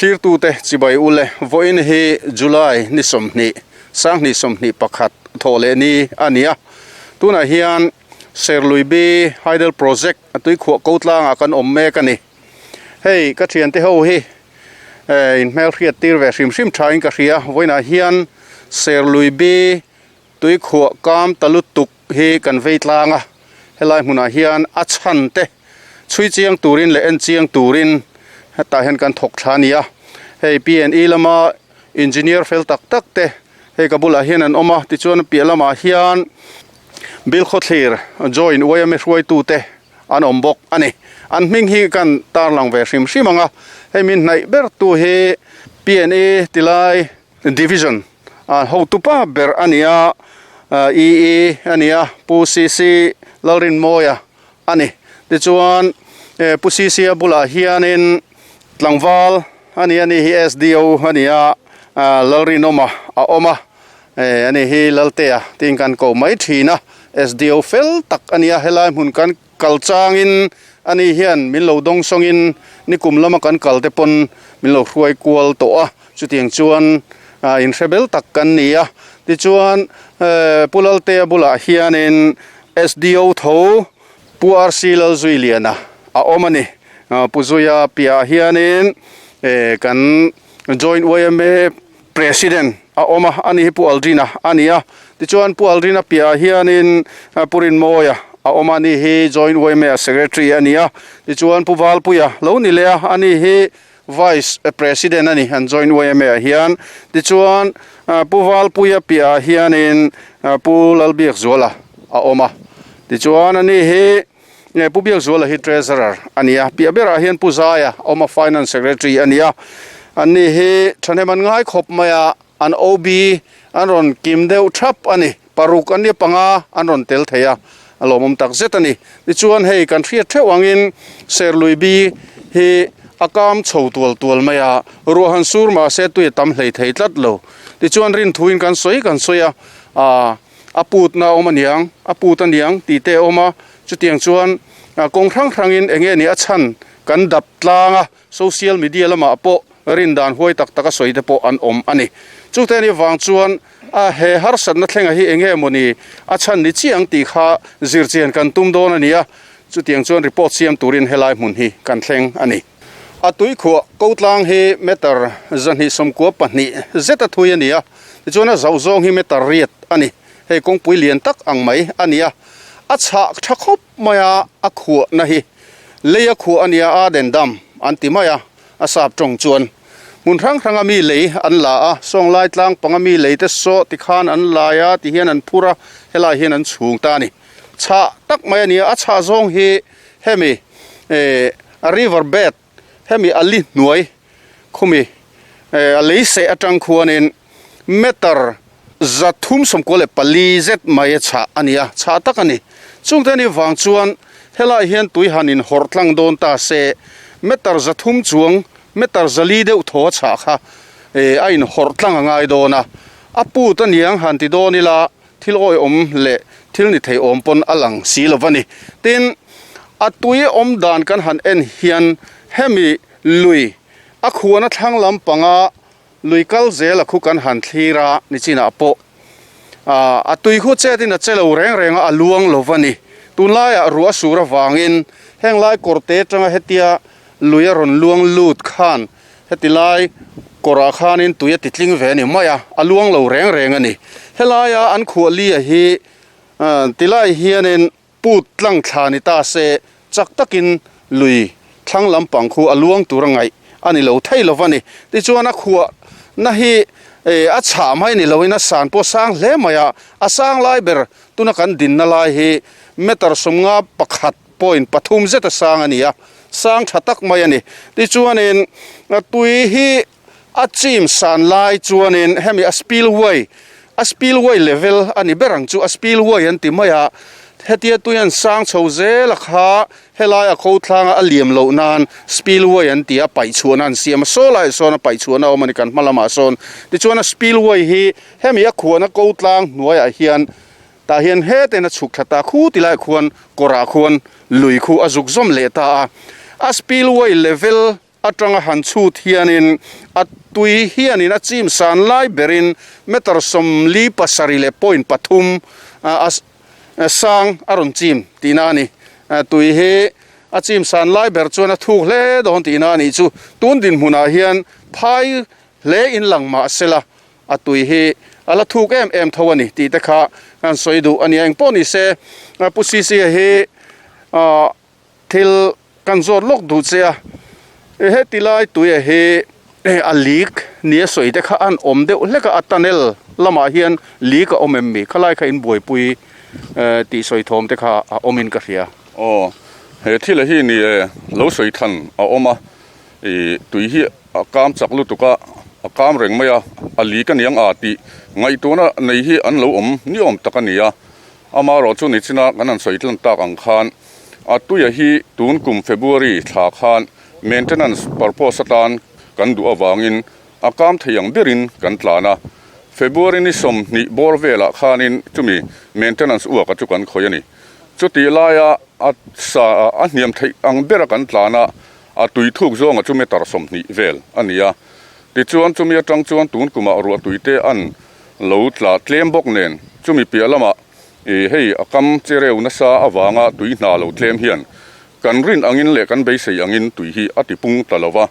Thlirtute chibai ule vawiin hi July ni 20, 2021 thawh leh ni a ni a. Tunah hian Serluibi Hydel Project a tuikhuah ko tlangah kan awm mek a ni. Hei ka thiante ho hi in hmelhriat tir ve hrim hrim thain ka hria. Vawiinah hian Serluibi Tuikhuah kam ta lutuk hi kan vei tlang a, helai hmunah hian a chhan te chhui chiang turin leh en chiang turin hetah hian kan thawk thla a ni a. Hei PNE lama engineer fel tak tak te hei ka bulah hian an awm a, tichuan a piah lamah hian Bilkhawthlir joint yma hruaitute an awm bawk a ni. An hming hi kan tarlang ve hrim hrim ang a, hei min hnaih ber tu hi PNE tilai Division a hotupa ber a ni a, EE a ni a, Pu CC Lalrinmawia a ni. Tichuan Pu CC a bulah hianin tlangval a ni a ni hi SDO a ni a, Lalrinawma a awm a, a ni hi Laltea tiin kan ko mai thin a, SDO fel tak a ni a, helai hmun kan Kal changin ani hian min lo dawng sawngin nikum lama kan kal te pawn min lo hruai kual tawh a, chutiang chuan inhre bel tak kan ni a. Tichuan Pu Laltea bulah hianin SDO tho Pu RC Lalzuiliana a awm a ni. Pu Zuia piahah hianin kan Joint yma President a awm a, ani hi Pu Aldrina a ni a. Tichuan Pu Aldrina piahah hianin Pu Rinmawia a awm a, ani hi Joint yma Secretary a ni a. Tichuan Pu Valpuia lo ni leh a, ani hi Vice President a ni an Joint yma ah hian. Tichuan Pu Valpuia piahah hianin Pu Lalbiakzuala a awm a. Tichuan ani hi Pu Biakzuala hi Treasurer a ni a, piah berah hian Pu Zaia a awm a, Finance Secretary a ni a. Anni hi thahnem an ngai khawp mai a, an OB an rawn kim deuh thap a ni. Paruk an nia panga an rawn tel thei a, a lawmawm tak zet a ni. Tichuan hei kan hriat theuh angin Serlui bi hi a kam chho tual tual mai a, ruah han sur mahse tui a tam hlei thei tlat lo. Tichuan rinthuin kan sawi kan sawi a, aaa. A putna a awm aniang, a put aniang tih te a awm a, chutiang chuan kawng hrang hrangin eng nge ni a chhan kan dap tlang a, social media lamah pawh rin dan huai tak tak a sawi te pawh an awm a ni. Chute ni vang chuan a he harsatna thlenga hi eng nge mawni a chhan ni chiah ang tih kha zirchian kan tum dawn a ni a, chutiang chuan report siam turin helai hmun hi kan thleng a ni. A tuikhuah ko tlang hi meter 292 zet a thui a ni a, tichuan a zauh zawng hi meter riat a ni. Hei kawngpui lian tak ang mai a ni a, a chhah tha khawp mai a, a khuahna hi lei a khuah a nia a den dam an ti mai a, a sap tawng chuan hmun hrang hranga mi lei an la a, sawnglai tlang panga mi lei te saw tikhan an lai a tihian an phur a, helai hian an chhung ta a ni. Chhah tak mai a ni a, a chhah zawng hi hemi eh a river bed hemi a li hnuai khumi eh a lei seh atang khuanin meter 394 zet mai a chhah a ni a, chhah tak a ni. Chungte ni vang chuan helai hian tui han in hawrh tlang dawn ta se meter 300 chuang meter 400 deuh thaw a chhah kha eh a in hawrh tlang a ngai dawn a, a put aniang han ti dawn ila. Thil awihawm leh thil ni thei awm pawn a lang si lo va ni. Tin, a tui awm dan kan han en hian hemi lui a khuan a thlang lampanga lui kal zel a khu kan han thlir a ni chinah pawh a tui khu chetin a che lo reng reng a, a luang lo va ni. Tunlaiah ruah a sur avangin heng lai kawrte atanga hetia lui a rawn luang lut khan Heti lai kawrah khanin tui a ti tling ve a ni mai a, a luang lo reng reng a ni. Helaia an khuah lia hi tilai hianin put tlang thla ni ta se chak takin lui thlang lampang khu a luang tur a ngaih a ni lo thei lo va ni. Tichuan a khuah na hi a chhah mai ni loin a san pawh sang hle mai a, a sang lai ber tuna kan dinna lai hi meter 51 point pathum zet a sang a ni a, sang tha tak mai a ni. Tichuanin tui hi a chim san lai chuanin hemi a spillway, a spillway level a ni ber ang chu, a spillway an ti mai a, hetia tui an sang chho zel a kha helai a kho thlanga a liam loh nan spillway an ti a, paih chhuahna an siam a, saw laiah sawn a paih chhuahna a awm a ni kan hma lamah sawn. Tichuan a spillway hi hemi a khuahna ko tlang hnuaiah hian Tah hian hetin a chhuk thla ta khu ti lai khuan kawrah khuan lui khu a zuk zawm leh ta a, a spillway level atanga han chhut hianin a tui hianin a chim san lai berin meter 47.3 a sang a rawn chim tihna a ni. Tui hi a chim san lai ber chuan a thuk hle dawn tihna a nih chu. Tun dinhmunah hian phai hle in lang mah sela a tui hi a la thuk em em tho a ni tih te kha kan sawi duh a ni a. Engpawh ni se Pu Sisia hi thil kan zawt lawk duh che a, heti lai tuia hi a leak ni a sawi te kha an awm deuh hlek a, a tunnel lamah hian leak a awm em mi? Khalai kha in buaipui tih sawi thawm te kha a awmin ka hria. Aw, he thil hi ni e, lo sawi than a awm a, ih tui hi a kam chak lutuk a, a kam reng mai a, a leak a niang a tih ngaihtuahna nei hi an lo awm ni awm tak a ni a, amaherawhchu nichina kan han sawi tlan tak ang khan A tuia hi tun kum February thla khan maintenance purpose atan kan duh avangin a kam thei ang berin kan tlan a. February ni 20 bawr velah khanin chumi maintenance uaka chu kan khawih a ni. Chutih laia a sa a hniam theih ang bera kan tlan a, a tui thuk zawnga chu meter 20 vel a ni a. Tichuan chumi atang chuan tun kumah ruahtui te an lo tla tlem bawk nen chumi piah lamah I hei a kam che reu nasa avanga tui hna lo tlem hian kan rin angin leh kan beisei angin tui hi a ti pung ta lo va.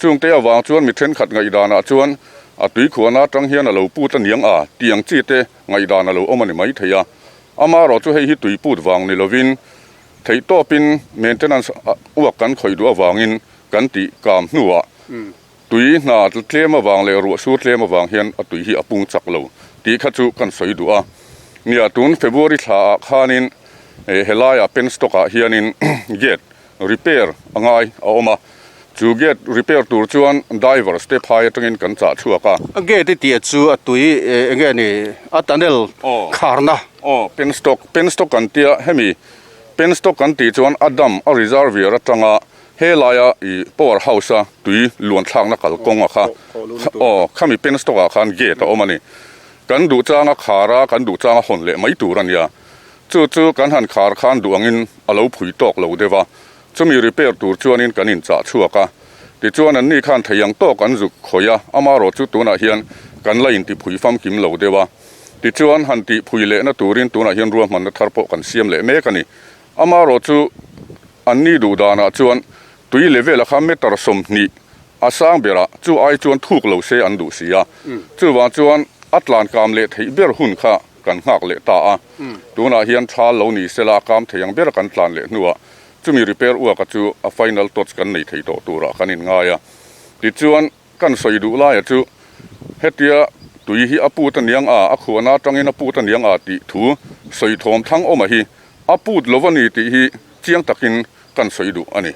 Chungte avang chuan mi thenkhat ngaihdanah chuan a tui khuahna atang hian a lo put a niang a tih ang chi te ngaihdan a lo awm a ni maithei a. Amaherawh chu hei hi tui put vang ni lovin theihtawpin maintenance uak kan khawih duh avangin kan tih kam hnuah Tui hna tlem avang leh ruah sur tlem avang hian a tui hi a pung chak lo tih kha chu kan sawi duh a. Nia, tun February thla ah khanin helaiah penstock ah hianin gate repair a ngai a awm a, chu gate repair tur chuan divers te phai atangin kan chah chhuak a. A gate i tih chu a tui enge ni a tunnel kharna. Aw, penstock, penstock kan tia hemi penstock kan tih chuan a dam a reservoir atanga He laia i power house a tui luan thlakna kal kawng a kha aw khami penstock ah khan gate a awm a ni. Kan duh changa khar a, kan duh changa hawn leh mai tur a nia. Chu chu kan han khar khan duh angin a lo phui tawk lo deuh a, chumi repair tur chuanin kan inchah chhuak a. Tichuan anni khan thei ang tawk an zuk khawih a, amaherawh chu tunah hian kan la intiphui famkim lo deuh a. Tichuan han tihphui lehna turin tunah hian ruahmanna thar pawh kan siam leh mek a ni. Amaherawh chu anni duh danah chuan tui level a kha meter 20 a sang berah chu ai chuan thuk lo se an duh si a. Chuvang chuan a tlan kam leh theih ber hun kha kan nghak leh ta a. Tunah hian thal lo ni sela a kam thei ang bera kan tlan leh hnuah chumi repair uaka chu a final touch kan nei thei tawh turah kan inngai a. Tichuan Kan sawi duh laia chu hetia tui hi a put aniang a, a khuahna atangin a put aniang a tih thu sawi thawm thlang awma hi a put lo a ni tih hi chiang takin kan sawi duh a ni.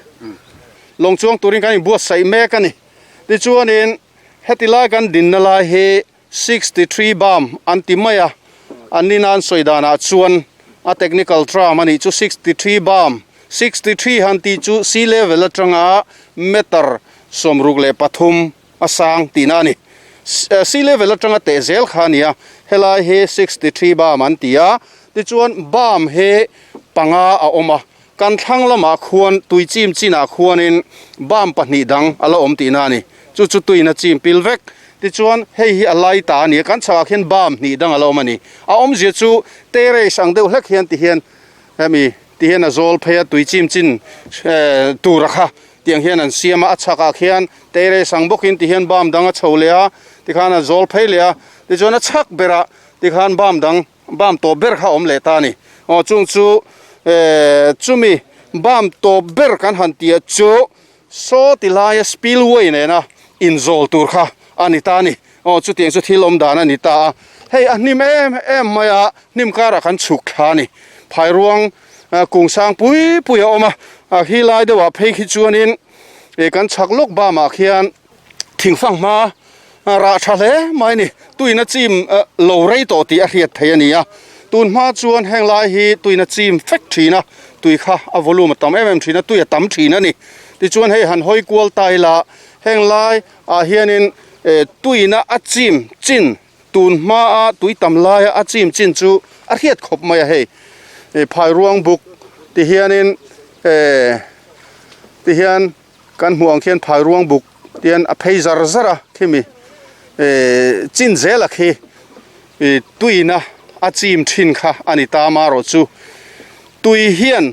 Lawng chuang turin kan inbuatsaih mek a ni. Tichuanin heti lai kan dinna lai hi 63 bam an ti mai a, an nina an sawi danah chuan a technical term a nih chu 63 bam, 63 han tih chu sea level atanga meter 63 a sang tihna a ni. Sea level atanga teh zel kha a ni a, helai hi 63 bam an ti a, tichuan bam hi panga a awm a, Kan thlang lamah khuan tui chim chinah khuanin bam pahnih dang a la awm tihna a ni. Chu chu tuiin a chim pil vek. Tichuan hei hi a lai ta a ni a, kan chhakah khian bam hnih dang a la awm a ni. A awmzia chu terrace ang deuh hlek hian tihian hemi tihian a zawl phei a, tui chim chin tura kha tiang hian an siam a, a chhakah khian terrace ang bawkin tihian bam dang a chho leh a, tikhan a zawl phei leh a, tichuan a chhak berah tikhan bam dang Bam tawp ber kha awm leh ta a ni. Aw chung chu eh chumi bam tawp ber kan han tih chu saw ti laia spillway nena inzawl tur kha a ni ta a ni. Aw chutiang chu thil awm dan a ni ta a. Hei a hnim em em mai a, hnim karah kan chhuk thla a ni. Phairuang kung sang pui pui a awm a, a hi lai deuhah phei khi chuanin eh kan chhak lawk bamah khian Thingfang hma rah tha hle mai ni. Tuina chim lo rei tawh tih a hriat theih a ni a. Tun hma chuan heng lai hi tuina chim fek thin a, tui kha a volume a tam em em thin a, tui a tam thin a ni. Tichuan hei han hawi kual ta ila heng lai ah hianin tuina a chim chin tun hma a tui tam laia a chim chin chu a hriat khawp mai a hei. Phairuang buk ti hianin ti hian. Kan hmuh ang khian phairuang buk tian a phei zar zar a khimi chin zel a khi tuina a chim thin kha a ni ta marawh chu tui hian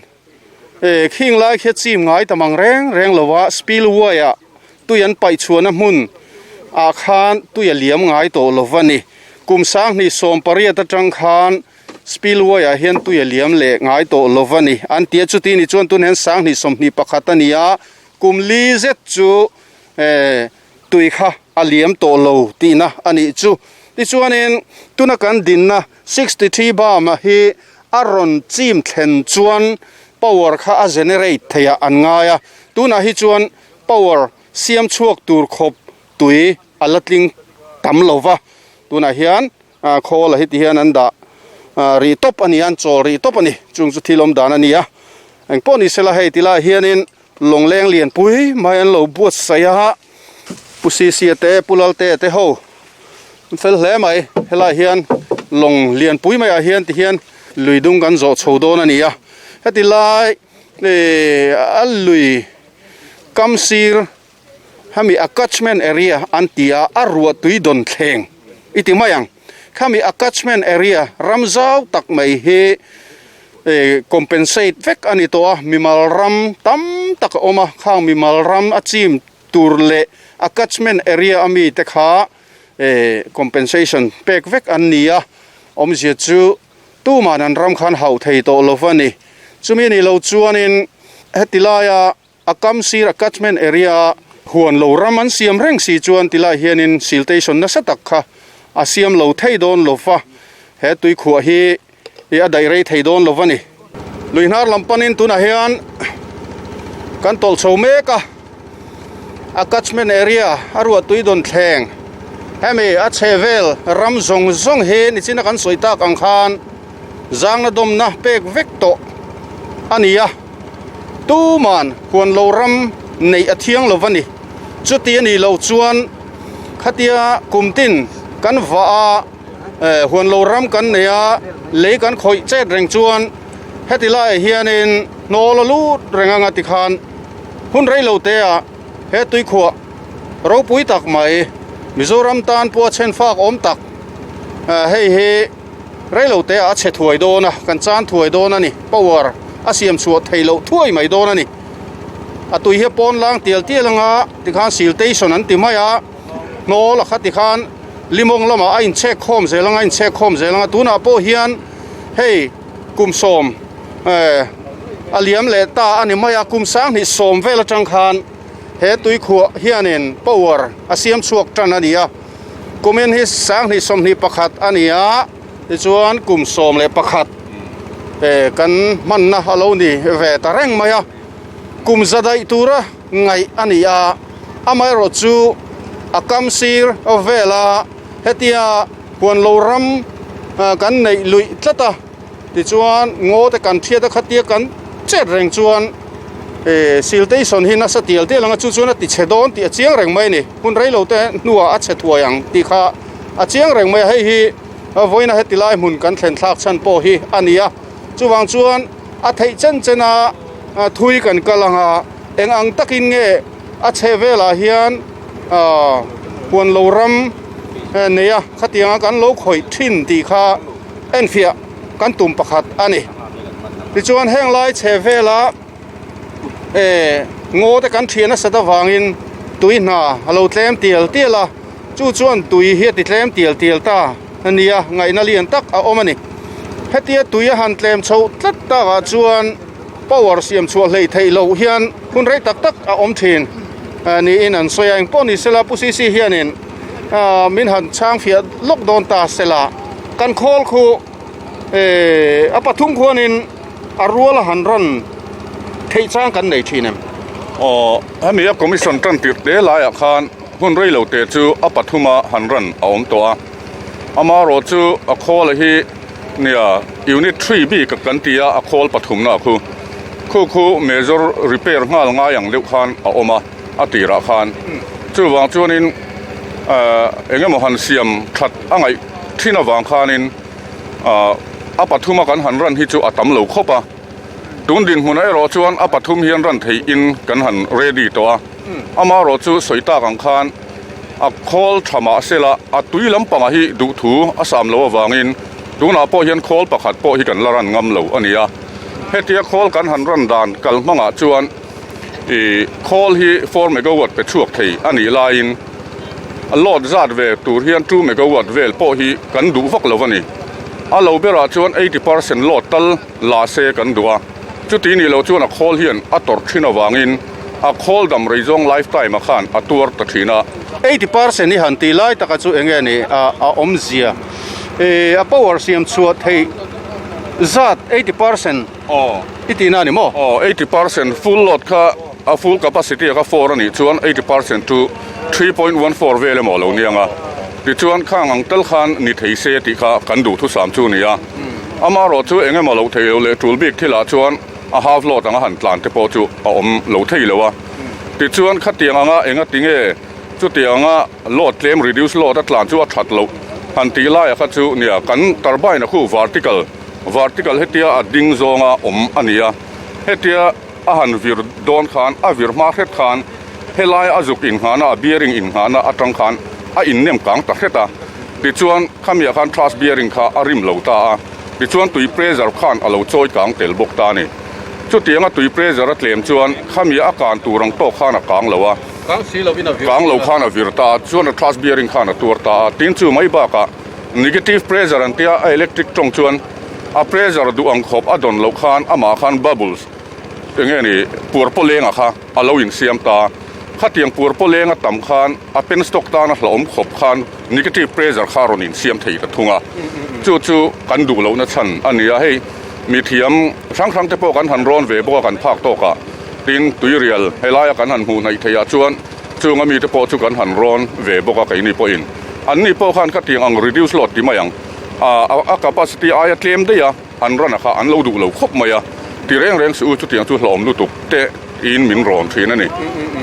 khing lai khi a chim ngai ta mang reng reng lo a spillway ah tui an paih chhuahna hmun ah khan tui a liam ngai tawh lo a ni kum sanghnih 18 atang khan Spillway ah hian tui a liam leh ngai tawh lo a ni. An ti a, chuti ni chuan tun hian 2021 a ni a, kum li zet chu eh tui kha a liam tawh lo tihna a nih chu. Tichuanin tuna kan dinna 63 bam a hi a rawn chim thlen chuan power kha a generate theih ah an ngai a, tunah hi chuan power siam chhuak tur khawp tui a la tling tam lo va, tunah hian Khawl a heti hian an dah rih tawp a ni a, an chawl rih tawp a ni. Chung chu thil awm dan a ni a. Eng pawh ni sela hei tilaiah hianin lawngleng lianpui mai an lo buatsaih a, Pu Sisia te, Pu Laltea te ho an fel hle mai. Helaiah hian lawng lianpui maiah hian tihian lui dung kan zawh chho dawn a ni a. Heti lai a lui kam sir Hemi a catchment area an ti a, a ruah tui dawn thleng i ti mai ang. Khami a catchment area ram zau tak mai hi compensate vek a ni tawh a, mimal ram tam tak a awm a, khang mimal ram a chim tur leh a catchment area a mi te kha compensation pek vek an ni a, awmzia chu tuman an ram khan hauh thei tawh lo va ni. Chumi ni lo chuanin heti laia A kam sir a catchment area huan lo ram an siam reng si chuan tilai hianin siltation nasa tak kha a siam lo thei dawn lo va, he tuikhuah hi i a daih rei thei dawn lo va ni. Lui hnar lam panin tunah hian kan tawlh chho mek a, a catchment area a ruah tui dawn thleng hemi a chhe vel ram zawng zawng hi nichina kan sawi tak ang khan zangna dawmna pek vek tawh a ni a. Tuman huan lo ram neih a thiang lo va ni. Chuti a nih loh chuan khatia kum tin kan vah a, huan lo ram kan nei a, lei kan khawih chet reng chuan heti laiah hianin hnawl a lut reng anga tikhan hun rei lo te ah he tuikhuah ropui tak mai Mizoram tan pawh a chhen fak awm tak hei hi Reilo te ah a chhe thuai dawn a, kan chan thuai dawn a ni. Power a siam chhuah theih loh thuai mai dawn a ni. A tui hi a pawn lang tial tial anga tikhan siltation an ti mai a, hnawl a kha tikhan limawng lamah a inchhek khawm zel anga a inchhek khawm zel anga tunah pawh hian hei kum sawm eh a liam leh ta a ni mai a, kum 2010 vel atang khan he tuikhuah hianin power a siam chhuak tan a ni a. Kumin hi 2021 a ni a, tichuan kum 11 kan hmanna a lo ni ve ta reng mai a, kum za daih tura ngaih a ni a, amaherawh chu a kam sir vela hetia huan lo ram kan neih luih tlat a, tichuan ngaw te kan thiat a khatia kan chet reng chuan siltation hi nasa tial tial anga chu chuan a ti chhe dawn tih a chiang reng mai a ni. Hun reilo te hnuah a chhe thuai ang tih kha a chiang reng mai a, hei hi vawiina heti lai hmun kan thlen thlak chhan pawh hi a ni a, chuvang chuan a theih chen chen a thui kan kal ang a, eng ang takin nge a chhe velah hian huan lo ram nei a khatianga kan lo khawih thin tih kha enfiah kan tum pakhat a ni. Tichuan heng lai chhe vela Ngaw te kan thian nasat avangin tui hna a lo tlem tial tial a, chu chuan tui hi a ti tlem tial tial ta a nia, ngaihna lian tak a awm a ni. Hetia tui a han tlem chhoh tlat takah chuan power siam chhuah hleih theih loh hian hun rei tak tak a awm thin niin an sawi a, engpawh ni sela Pu Sisi hianin min han chhang fiah lawk dawn ta sela kan khawl khu a pathum khuanin A rual a han rawn theih chang kan nei thin em? Aw, hemi a commission tan tirh te laiah khan hun rei lo te chu a pathuma han ran a awm tawh a. Amaherawh chu a khawl hi nia unit three bik kan ti a, a khawl pathumna a khu. Khu khu major repair nghal ngai ang deuh khan a awm a, a tirah khan. Chuvang chuanin eng emaw han siam that a ngaih thin avang khanin, A pathuma kan han ran hi chu a tam lo khawp a, tun dinhmunah erawh chuan a pathum hian ran theihin kan han ready tawh a. Amaherawh chu sawi tak ang khan a khawl tha mah sela a tui lampangah hi duhthu a sam loh avangin tunah pawh hian khawl pakhat pawh hi kan la ran ngam lo a ni a. Hetia khawl kan han ran dan kal hmangah chuan ih khawl hi four megawatt pe chhuak thei a nih laiin a load zat ve tur hian two megawatt vel pawh hi kan duh vak lo a ni. A lo berah chuan 80% load tal la se kan duh a, chuti nih loh chuan a khawl hian a tawrh thin avangin a khawl dam rei zawng life time ah khan a tuar ta thin a. 80% hi han tih lai taka chu eng nge ni a awmzia a power siam chhuah theih zat 80% i tihna a ni maw? Aw, 80% full load kha a full capacity a kha four a nih chuan 80% chu 3.14 vel emaw a lo ni ang a, tichuan khang ang tal khan ni thei se tih kha kan duhthusam chu a ni a. Amaherawh chu eng emaw lo thei lo leh tul bik thilah chuan a half load anga han tlan te pawh chu a awm lo thei lo a. Tichuan khatiang anga enga tinge chutiang anga load tlem reduce load a tlan chu a that loh han tih laia kha chu nia kan turbine a khu vertical vertical hetia a ding zawnga awm a ni a. Hetia a han vir dawn khan a vir hma hret khan helai a zuk inngahna a bearing inngahna atang khan a innem kang ta hret a. Tichuan, khamiah khan thrust bearing kha a rim lo ta a, tichuan tui pressure khan a lo chawi kang tel bawk ta a ni. Chutianga tui pressure a tlem chuan khamiah a kan tur ang tawk khan a kang lo a, kang lo khan a vir ta a, chuan a thrust bearing khan a tuar ta a. Tin chu mai bakah negative pressure an tia a electric tawng chuan a pressure duh ang khawp a dawn loh khan amah khan bubbles eng nge ni puar pawlenga kha a lo insiam ta a. Khatiang puar pawlenga tam khan a penstock tana hlauhawm khawp khan negative pressure kha rawn insiam thei ta thung a, chu chu kan duh lohna chhan a ni a, hei mi thiam hrang hrang te pawh kan han rawn ve bawk a kan phak tawk a, tin tuirial helaia kan han hmuh hnaih theih ah chuan chung a mite pawh chu kan han rawn ve bawk a keini pawhin an ni pawh khan khatiang ang reduce load ti mai ang a capacity aia tlem daih a an run a kha an lo duh lo khawp mai a, ti reng reng suh u chutiang chu hlawm lutuk te in min rawn thin a ni.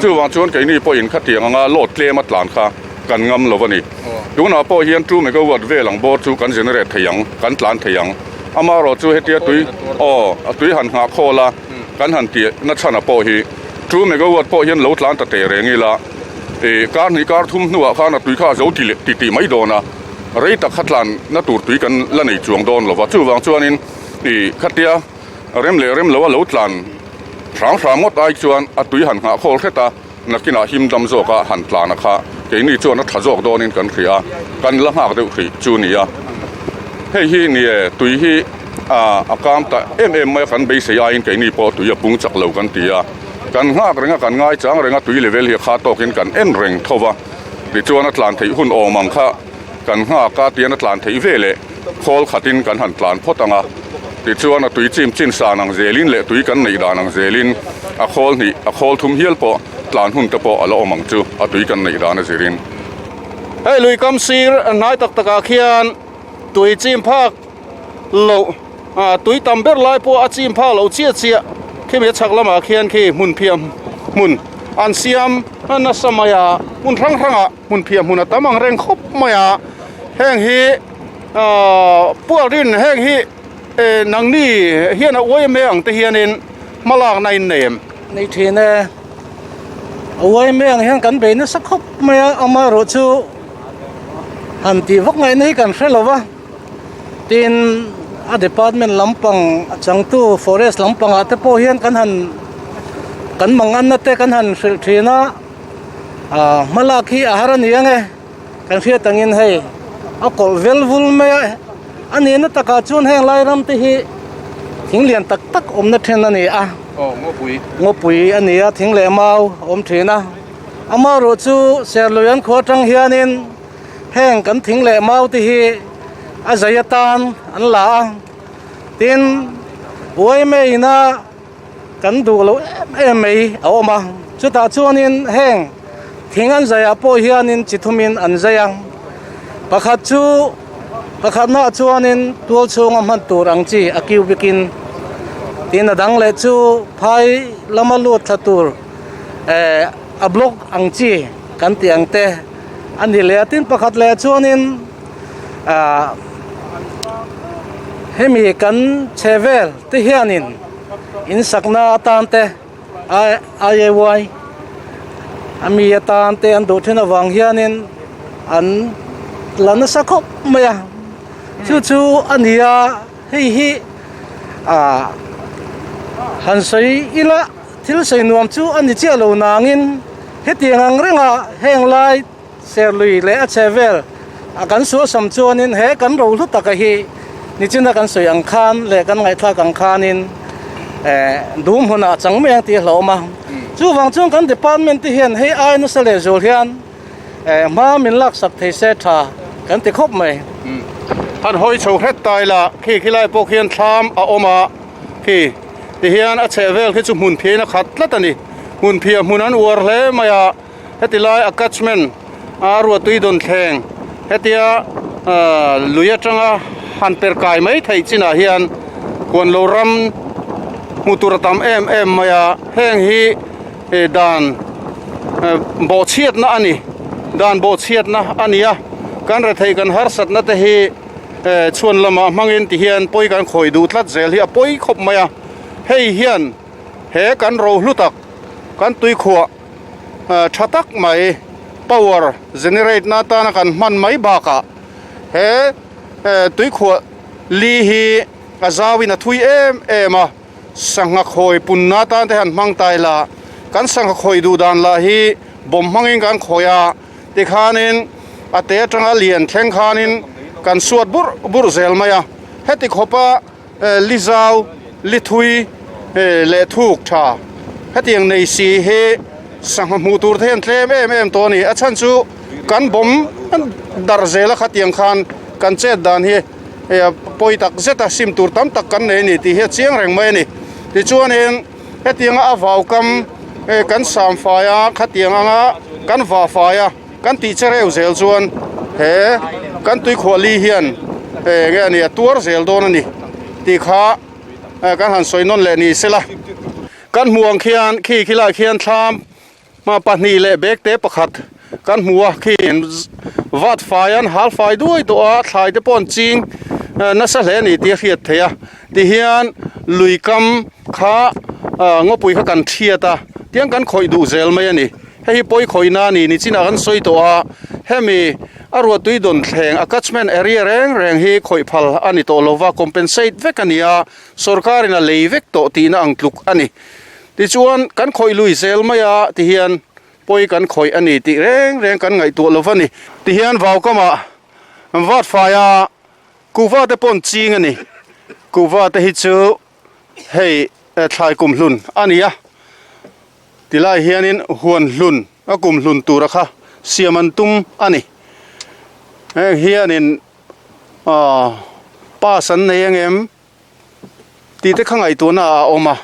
Chuvang chuan keini pawhin khatiang anga load tlem a tlan kha kan ngam lo a ni. Tunah pawh hian two megawatt vel ang bawr chu kan generate thei ang, kan tlan thei ang. Amaherawh chu hetia tui aw a tui han nghah khawl a kan han tih na chhan a pawh hi two megawatt pawh hian lo tlan ta teh reng ila ih kar hnih kar thum hnuah khan a tui kha a zo ti leh ti tih mai dawn a, rei tak kha tlan na tur tui kan la nei chuang dawn lo va. Chuvang chuanin ih khatia rem leh rem lo a lo tlan hrang hrang ngawt ai chuan a tui han nghah khawl hret a. Nakinah him dam zawka han tlan a kha keini chuan a tha zawk dawnin kan hria a, kan la nghak deuh hrih chu nia. Hei hi nie tui hi a kam ta em em mai a, kan beisei aiin keini pawh tui a pung chak lo kan ti a. Kan nghak reng a, kan ngaichang reng a, tui level hi a kha tawkin kan en reng tho va. Tichuan a tlan theih hun awm ang kha kan nghak a, tian a tlan theih ve leh khawl khatin kan han tlan phawt ang a. Tichuan a tui chim chin san ang zelin leh tui kan neih dan ang zelin a khawl hnih, a khawl thum hial pawh tlan hun te pawh a la awm ang chu a tui kan neih dan a zirin. Hei lui kam sir hnai tak takah khian tui chim phak loh tui tam ber lai pawh a chim phak loh chiah chiah khimi a chhak lamah khian khi hmun phiah hmun an siam nasa mai a, hmun hrang hrangah hmun phiah hmun a tam ang reng khawp mai a, heng hi ahh pual rin heng hi nangni hian a uai em ang te hianin hmalakna in nei em? Nei thin e, a uai em ang hian kan bei nasa khawp mai a, amaherawh chu han tih vak ngaihna hi kan hre lo va. Tin, a department lampang a changtu forest lampangah te pawh hian kan han kan manganna te kan han hrilh thin a ah hmalak hi a har a ni ang e kan hriat angin hei a kawlh vel vul mai a a nihna takah chuan heng lai ram te hi thing lian tak tak awmna then a ni a ngawpui a ni a thing leh mau a awm thin a amaherawh chu Serlui an khua atang hianin. Heng kan thing leh mau te hi a zai atan an la a, tin yma ina kan duh loh em em mai a awm a, chutah chuanin heng thing an zaiah pawh hianin chi thumin an zai a, pakhat chu pakhatnaah chuanin tual chhunga hman tur ang chi a cubic in, tin a dang leh chu phai lama lut thla tur eh a block ang chi kan tih ang te. A ni leh a tin pakhat leh chuanin ah hemi kan chhe vel te hianin in sakna atan te I I A Y. A mi atan te an duh thin avang hianin an la nasa khawp mai a chu chu a ni a hei hi ah han sawi ila thil sawi nuam chu a ni chiah lo nangin hetiang ang renga heng lai Serlui leh a chhe vel a kan suasam chuanin he kan ro hlu taka hi nichina kan sawi ang khan leh kan ngaihthlak ang khanin eh dum hunah a chang mai ang tih a hlauhawm a. Chuvang chuan kan department te hian hei ai nasa leh zual hian eh hma min laksak thei se tha kan ti khawp mai. Han hawi chho hret ta ila khi khilai pawh khian thlam a awm a khi tihian a chheh vel khi chu hmun phiain a khat tlat a ni. Hmun phiah hmun an uar hle mai a. Heti lai a catchment a ruahtui dawn thleng hetia lui atanga han per kai mai theih chinah hian huan lo ram hmuh tur a tam em em mai a, heng hi dan bawhchhiatna a ni dan bawhchhiatna a ni a, kan retheih kan harsatna te hi chhuan lamah hmangin ti hian pawi kan khawih duh tlat zel hi a pawi khawp mai a, hei hian he kan rohlu tak kan tuikhuah. tha tak mai power generate na atana kan hman mai bakah he tuikhuah li hi a zauin a thui em em a sangha khawi punna atan te han hmang ta ila kan sangha khawi duh dan lah hi bawm hmangin kan khawi a tikhanin a te atanga lian thleng khanin kan suat burh burh zel mai a heti khawpa Li zau, li thui leh thuk tha hetiang nei si hi sangha hmuh tur te hian tlem em em tawh a ni. A chhan chu kan bawm darh zel a khatiang khan kan chet dan hi pawi tak zet a sim tur tam tak kan nei a ni tih hi a chiang reng mai a ni. Tichuanin hetianga a vau kam kan sam fai a khatiang anga kan vah fai a. Kan tih che reu zel chuan he kan tuikhuah li hian enge a ni a tuar zel dawn a ni tih kha kan han sawi nawn leh ni sela. Kan hmuh ang khian khi khilaiah khian thlam pahnih leh bag te pakhat kan hmu a khi vat fai an hal fai duai tawh a thlai te pawh an ching nasa hle a ni tih a hriat theih a tihian lui kam kha ngawpui kha kan thiat a tiang kan khawih duh zel mai a ni. Hei hi pawi khawihna a ni ni chinah kan sawi tawh a, hemi a ruahtui dawn thleng a catchment area reng reng hi khawih phal a ni tawh lova, compensate vek a ni a, sorkarin a lei vek tawh tihna ang tluk a ni. Tichuan kan khawih lui zel mai a tihian pawi kan khawih a ni tih reng reng kan ngaihtuah lova ni. Tihian vaukamah vat faia kuhva te pawh an ching a ni, kuhva te hi chu hei thlai kumhlun a ni a. Tilai hianin huan hlun a kum hlun tura kha siam an tum a ni. Heng hianin aw pass an nei ang em tih te kha ngaihtuahna ah a awm a.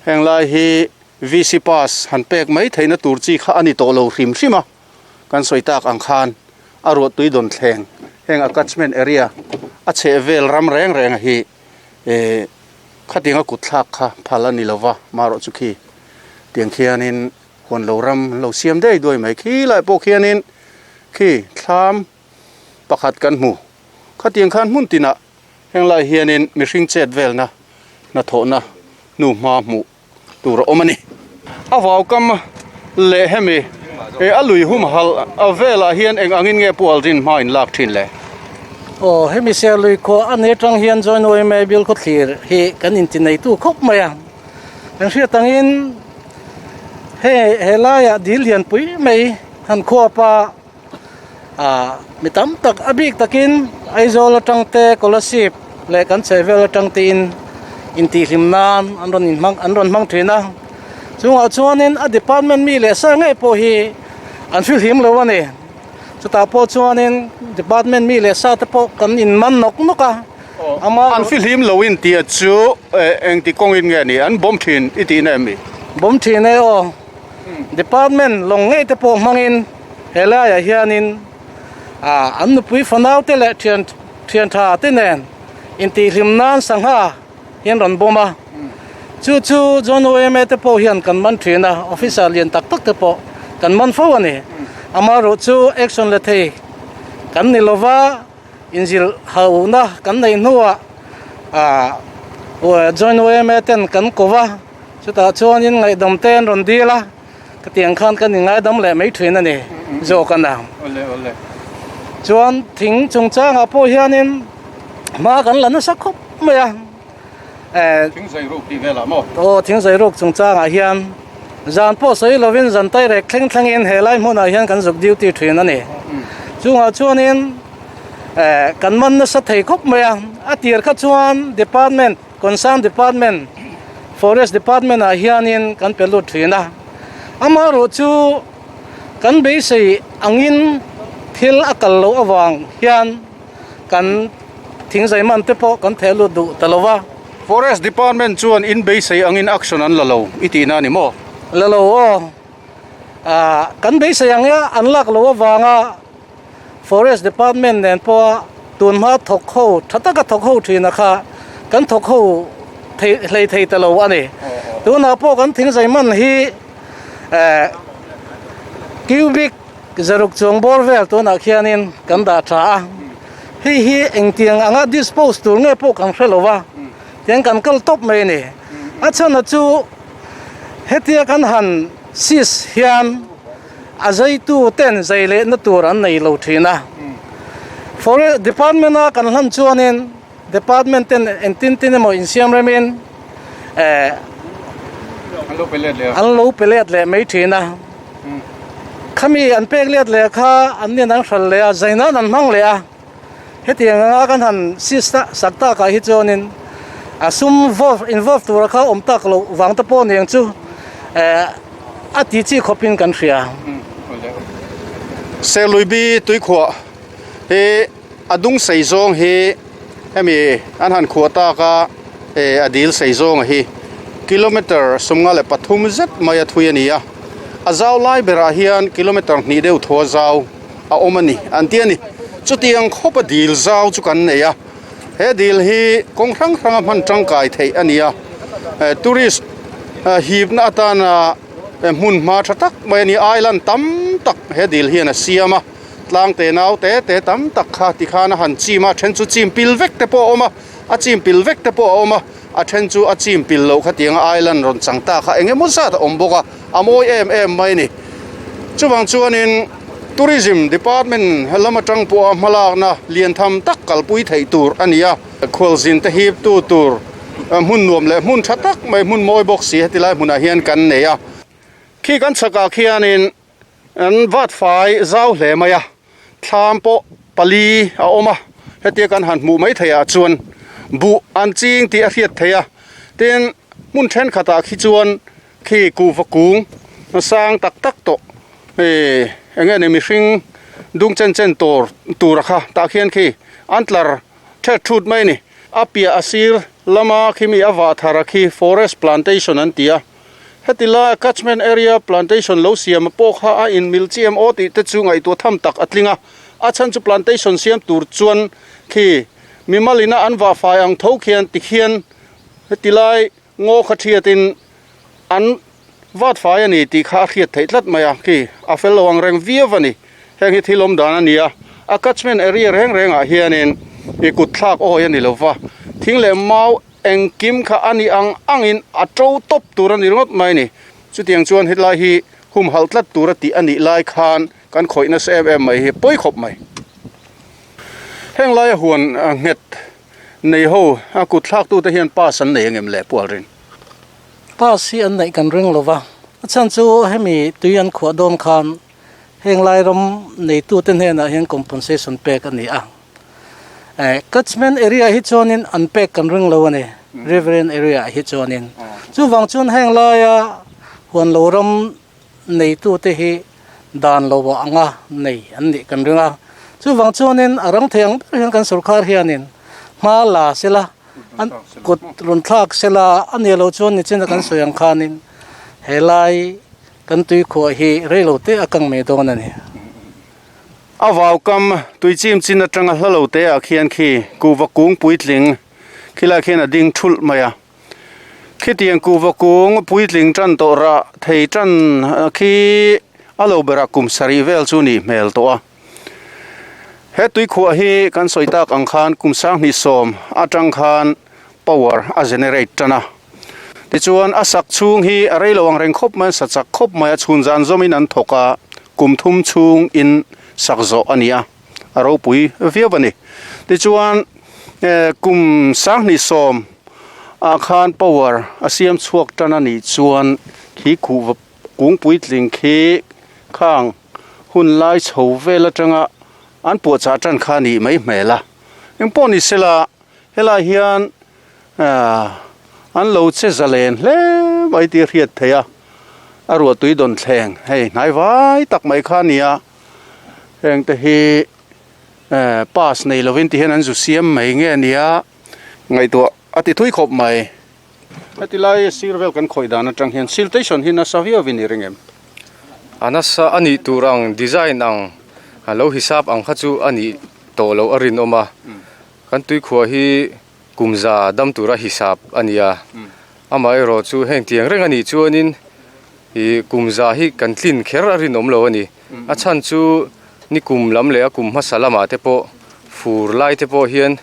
Heng lai hi VC pass han pek mai theihna tur chi kha a ni tawh lo hrim hrim a. Kan sawi tak ang khan a ruahtui dawn thleng heng a catchment area a chhehvel ram reng reng a hi eh Khatianga kut thlak kha phal a ni lo va, marawh chu khi tiang khianin huan lo ram an lo siam daih duai mai. Khi lai pawh khianin khi thlam pakhat kan hmu. Khatiang khan hmun tinah heng lai hianin mihring chet velna hnathawhna hnu hma hmuh tur a awm a ni. A vaukam leh hemi a lui humhalh velah hian eng angin nge Pu Aldrin hma in lak thin le? Aw, hemi Serlui khua a ni atang hian Join Uaime bial khawthlir hi kan inti neitu khawp mai a. Kan hriat angin hei helaiah dil lianpui mai han khuapa ah mi tam tak a bik takin Aizawl atang te Kolasib leh kan chhehvel atang te in intihhlim nan an rawn inhmang an rawn hmang thin a chungah chuanin a department mi leh sa ngei pawh hi an hrilhim lo a ni chutah pawh chuanin department mi leh sa te pawh kan inman nawk nawk a ama an fihlim lo in tih chu engti kawngin nge ni an bawm thin i tihna em ni? Bawm thin e aw. Department lawng ngei te pawh hmangin he laiah hianin ah an nupui fanau te leh thian thian tha te nen intihhlim nan sangha hian rawn bawm a chu chu John OMA te pawh hian kan man thin a officer lian tak tak te pawh kan man fo a ni amaherawh chu action la thei kan ni lova inzilh hauhna kan neih hnuah ah John OMA ten kan ko va. Chutah chuanin ngaihdam te an rawn dil a, Khatiang khan kan ingaidam leh mai thin a ni zawk a na. Chuan thing chungchangah pawh hianin hma kan la nasa khawp mai a. Thing zai ruk tih velah maw? Aw, thing zai ruk chungchangah hian zan pawh sawi lovin zan tairek thleng thlengin he lai hmunah hian kan zuk duty thin a ni. Chungah chuanin kan man nasa thei khawp mai a. A tir kha chuan department Concern Department, Forest Department ah hianin kan pe lut thin a, amaherawh chu kan beisei angin thil a kal loh avang hian kan thingzai man te pawh kan theh lut duh ta lo va. Forest Department chuan in beisei angin action an la lo i tihna a ni maw? La lo aw. Ah, kan beisei ang ia an lak loh avanga Forest Department nen pawha tunhma thawk ho tha taka thawk ho thina kha kan thawk ho thei hlei thei ta lo a ni. Tunah pawh kan thingzai man hi eh cubic zaruk chuang bawr vel tunah khianin kan dah tha a. Hei hi engtiang anga dispose tur nge pawh kan hre lo va, tiang kan kal tawp mai a ni. A chhan chu hetia kan han seize hian. A zeitu ten zei lehna tur an nei lo thin a. Forest department a kan hlan chuanin department ten engtin tin emaw insiam remin eh an lo pe let leh mai thin a. Khami an pek let leh kha an nin an hral leh a, zei nan an hmang leh a. Hetiang anga kan han sista sak takah hi chuanin a sum involve tura kha awm tak loh vang te pawh aniang chu eh a ti chi khawpin kan hria. Serluibi tuikhuah hi a dung sei zawng hi hemi an han khuah tak a eh a dil sei zawng hi kilometer 53 zet mai a thui a ni a, a zau lai berah hian kilometer hnih deuh thaw a zau. a awm a ni an ti a ni. Chutiang khawpa dil zau chu kan nei a, he dil hi kawng hrang hranga hman tangkai theih a ni a, tourist hipna atana hmun hma tha tak mai a ni. Island tam tak he dil hian a siam a, tlang te nau te te tam tak kha tikhan a han chim a, a then chu chim pil vek te pawh a awm a, a chim pil vek te pawh a awm a, a then chu a chim pil loh khatianga island rawn chang ta kha eng emaw zat a awm bawk a, a mawi em em mai a ni. Chuvang chuanin Tourism Department lam atang pawha hmalakna lian tham tak kalpui theih tur a ni a, khualzin te hip tu tur hmun nuam leh hmun tha tak mai hmun mawi bawk si heti lai hmunah hian kan nei a. Khi kan chhakah khianin an vat fai zau hle mai a, thlam pawh pali a awm a, hetia kan han hmuh mai theihah chuan buh an ching tih a hriat theih a, tin hmun thenkhatah khi chuan Khi kuhva kung sang tak tak tawh eh eng nge ni mihring dung chen chen tur tur a kha tah khian khi an tlar thet thut mai a ni. A piah a sir lama khi mi a vah thar a khi forest plantation an ti a, heti lai catchment area plantation lo siam a pawh kha a in mil chiam aw tih te chu ngaihtuah tham tak a tling a, a chhan chu plantation siam tur chuan khi mimal ina an vah fai ang tho khian tikhian heti lai Ngaw kha thiatin an vat fai a ni tih kha a hriat theih tlat mai a, khi a fel lo ang reng viau a ni. Heng hi thil awm dan a ni a, a catchment area reng rengah hianin i kut thlak awi a ni lo va, thing leh mau engkim kha a ni ang angin a to tawp tur a ni ringawt mai a ni. Chutiang chuan hetlai hi humhalh tlat tur a tih a nih lai khan kan khawih nasa em em mai hi pawi khawp mai. Heng laia huan nghet Nei ho, a kut thlaktute hian pass an nei angem le Pualrin? Pass hi an neih kan ring lo va, a chhan chu hemi tui an khuah dawn khan heng lai ram neitute hnenah hian compensation pek a ni a. Eh, catchment area hi chuanin an pek kan ring lo a ni, riverine area ah hi chuanin. Chuvang chuan heng laia huan lo ram neitute hi dan lo ah anga nei an nih kan ring a. Chuvang chuanin a rang thei ang ber hian kan sorkar hianin hma la sela, an kut rawn thlak sela a nih loh chuan nichina kan sawi ang khanin helai kan tuikhuah hi reilo te a kang mai dawn a ni. A vaukam tui chim chin atanga hla lo te ah khian khi kuhva kung puitling khilai khian a ding thulh mai a. Khitiang kuhva kung puitling tan tawh rah thei tan khi a lo berah kum sarih vel chu nih hmel tawh a. He tuikhuah hi kan sawi tak ang khan kum 2010 atang khan power a generate tan a. Tichuan a sak chhung hi a rei lo ang reng khawp mai a, sa chak khawp mai a, chhun zan zawmin an thawk a, kum thum chhung in sak zawh a ni a, a ropui viau a ni. Tichuan kum sanghnih sawm ah khan power a siam chhuak tan a nih chuan khi khuh kung puitling khi khang hun lai chho vel atanga an puahchah tan kha a nih mai hmel a. Engpawh ni sela helai hian an lo che zalen hle mai tih a hriat theih a, a ruahtui dawn thleng hei hnai vai tak mai kha a ni a, heng te hi pass nei lovin ti hian an zu siam mai nge a ni a, ngaihtuah a ti thui khawp mai. Heti lai sir vel kan khawih dan atang hian siltation hi nasa viau in i ring em? A nasa a nih tur ang design ang a lo hisap ang kha chu a nih tawh loh a rinawm a, kan tuikhuah hi kum za dam tura hisap a ni a, amaherawh chu heng tiang reng a nih chuanin ih kum za hi kan tlin kher a rinawm lo a ni. A chhan chu ni kum lam leh a kum hmasa lamah te pawh fur lai te pawh hian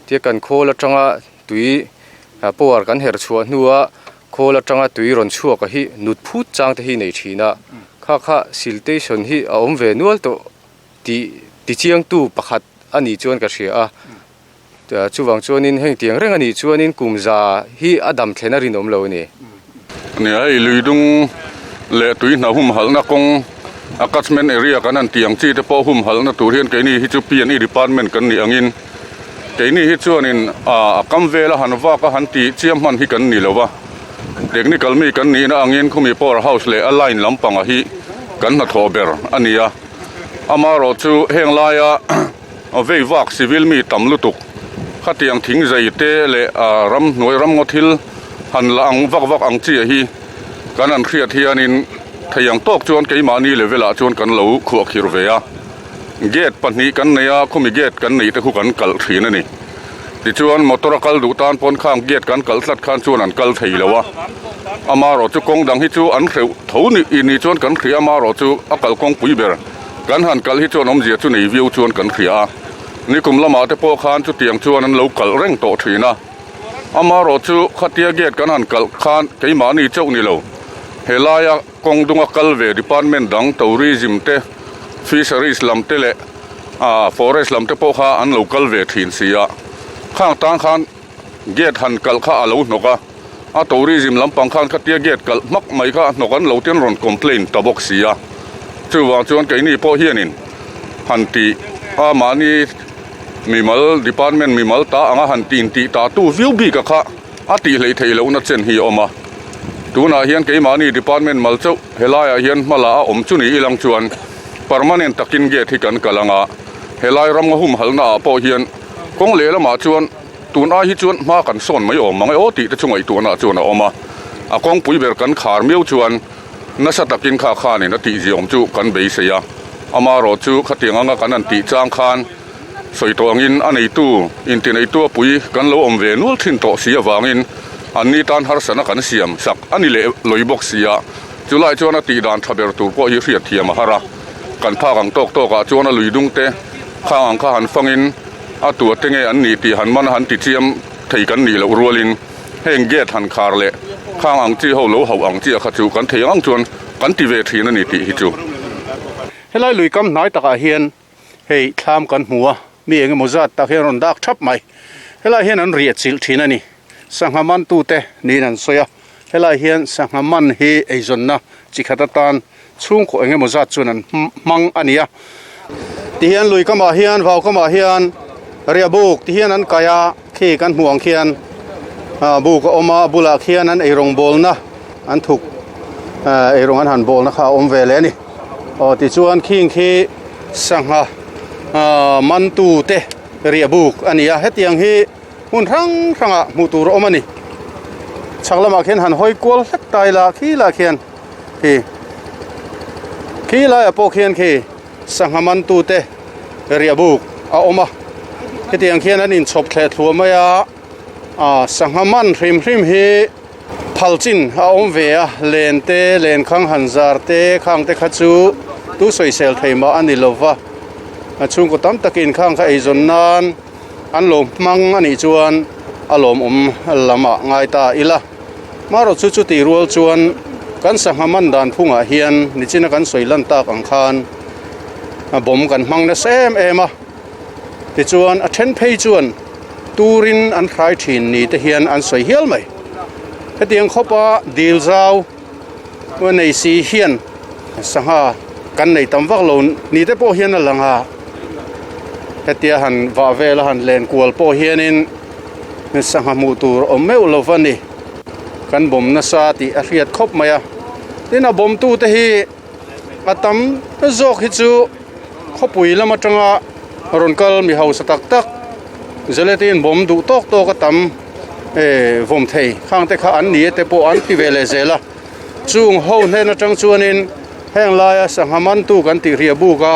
tia kan khawl atanga tui power kan herh chhuah hnua khawl atanga tui rawn chhuak a hi nut phut chang te hi nei thin a, kha kha siltation hi a awm ve nual tawh tih tichiangtu pakhat a nih chuan ka hria a, chuvang chuanin heng tiang reng a nih chuanin kum za hi a dam thlen a rinawm lo a ni. Nia hei luidung leh tui hna humhalhna kawng a catchment area kan han tih ang chi te pawh humhalhna tur hian keini hi chu P and E department kan nih angin keini hi chuanin a kam vela han vak a han tih chiam hman hi kan ni lo va, technical mi kan nihna angin khumi power house leh a line lampangah hi kan hnathawh ber a ni a, amaherawh chu heng laia vei vak civil mi tam lutuk khatiang thing zai te leh ramhnuai ramngaw thil han la ang vak vak ang chiah hi kan han hriat hianin thei ang tawk chuan keimahni level ah chuan kan lo khuahkhir ve a. Gate pahnih kan nei a, khumi gate kan neih te khu kan kalh thin a ni. Tichuan motor a kal duh tan pawn khang gate kan kalh tlat khan chuan an kal thei lo a. Amaherawh chu kawng dang hi chu an hreuh tho ni ni chuan kan hria amaherawh chu a kalh kawngpui ber kan han kalh hi chuan awmzia chu nei viau chuan kan hria a. Nikum lamah te pawh khan chutiang chuan an lo kalh reng tawh thin a. Amaherawh chu khatia gate kan han kalh khan keimahni chauh ni lo helaia Kawng dunga kal ve department dang tourism te, fisheries lam te leh ah forest lam te pawh kha an lo kal ve thin si a. Khang tang khan gate han kalh kha a lo hnawk a, a tourism lampang khan khatia gate kalh hmak mai kha a hnawk an lo ten rawn complain ta bawk si a. Chuvang chuan keini pawh hianin han tih a mahni mimal department mimal ta anga han tin tih ta tu viau bik a kha. A tih hleih theih lohna chen hi a awm a, tunah hian keimahni department mal chauh helaiah hian hmala a awm chu ni ilang chuan permanent takin gate hi kan kal ang a, helai ramnga humhalhna ah pawh hian kawng lehlamah chuan tun ai hi chuan hma kan sawn mai awm mang e aw tih te chu ngaihtuahna chuan a awm a, a kawngpui ber kan khar miau chuan nasa takin kha khanin a tihzia awm chu kan beisei a, amaherawh chu khatiang anga kan han tih chang khan. Sawi tawh angin a neitu intineitu a pui kan lo awm ve nual thin tawh si avangin anni tan harsatna kan siam sak a ni leh lawih bawk si a, chulai chuan a tih dan tha ber tur pawh hi hriat thiam a har a, kan phak ang tawk tawkah chuan a lui dung te khang ang kha han fangin a tua te nge an nih tih han man a han ti chiam thei kan nih loh rualin heng gate han khar leh khang ang chi ho lo hauh ang chiah kha chu kan thei ang chuan kan ti ve thin a ni tih hi chu. Helai lui kam hnai takah hian Hei thlam kan hmu a, mi eng emaw zat tak hian rawn dak thap mai. Helai hian an riah chilh thin a ni. Sangha man tute niin an sawi a, helai hian sangha man hi eizawnna chi khat atan chhungkaw eng emaw zat chuan an hmang a ni a. Tihian lui kamah hian vau kamah hian riah buk ti hian an kai a, khi kan hmuh ang khian buk a awm a, a bulah khian an eirawng bawlna an thuk eirawng an han bawlna kha a awm ve leh a ni. Aw tichuan khing khi sangha mantu te riah buk a ni a, hetiang hi hmun hrang hrangah hmuh tur a awm a ni. Chhak lamah khian han hawi kual hlek ta ila khi lah khian khi khi laiah pawh khian khi sangha mantu te riah buk a awm a, hetiang khian an inchhawp thleh thluah mai a, sangha man hrim hrim hi. Phal chin a awm ve a, len te, len khang han zar te khang te kha chu tu sawisel thei mah a ni lo va, a chhungkaw tam takin khang kha eizawn nan an lo hmang a nih chuan a lawmawm lamah ngai ta ila. Marawh chu chutih rual chuan kan sangha man dan phungah hian nichina kan sawi lan tak ang khan bawm kan hmang nasa em em a. Tichuan a then phei chuan turin an hrai thin ni te hian an sawi hial mai. Hetiang khawpa dil zau nei si hian sangha kan nei tam vak lo ni te pawh hian a lang a. Hetia han vah vel a han len kual pawh hianin sangha hmuh tur awm meuh lo va ni. Kan bawm nasa tih a hriat khawp mai a. Tin a bawmtu te hi a tam zawk hi chu khawpui lam atanga rawn kal mi hausa tak tak zeletin bawm duh tawk tawk a tam eh vawm thei khang te kha an ni e te pawh an ti ve leh zel a chung ho hnen atang chuanin heng laia sangha mantu kan tih riah buk a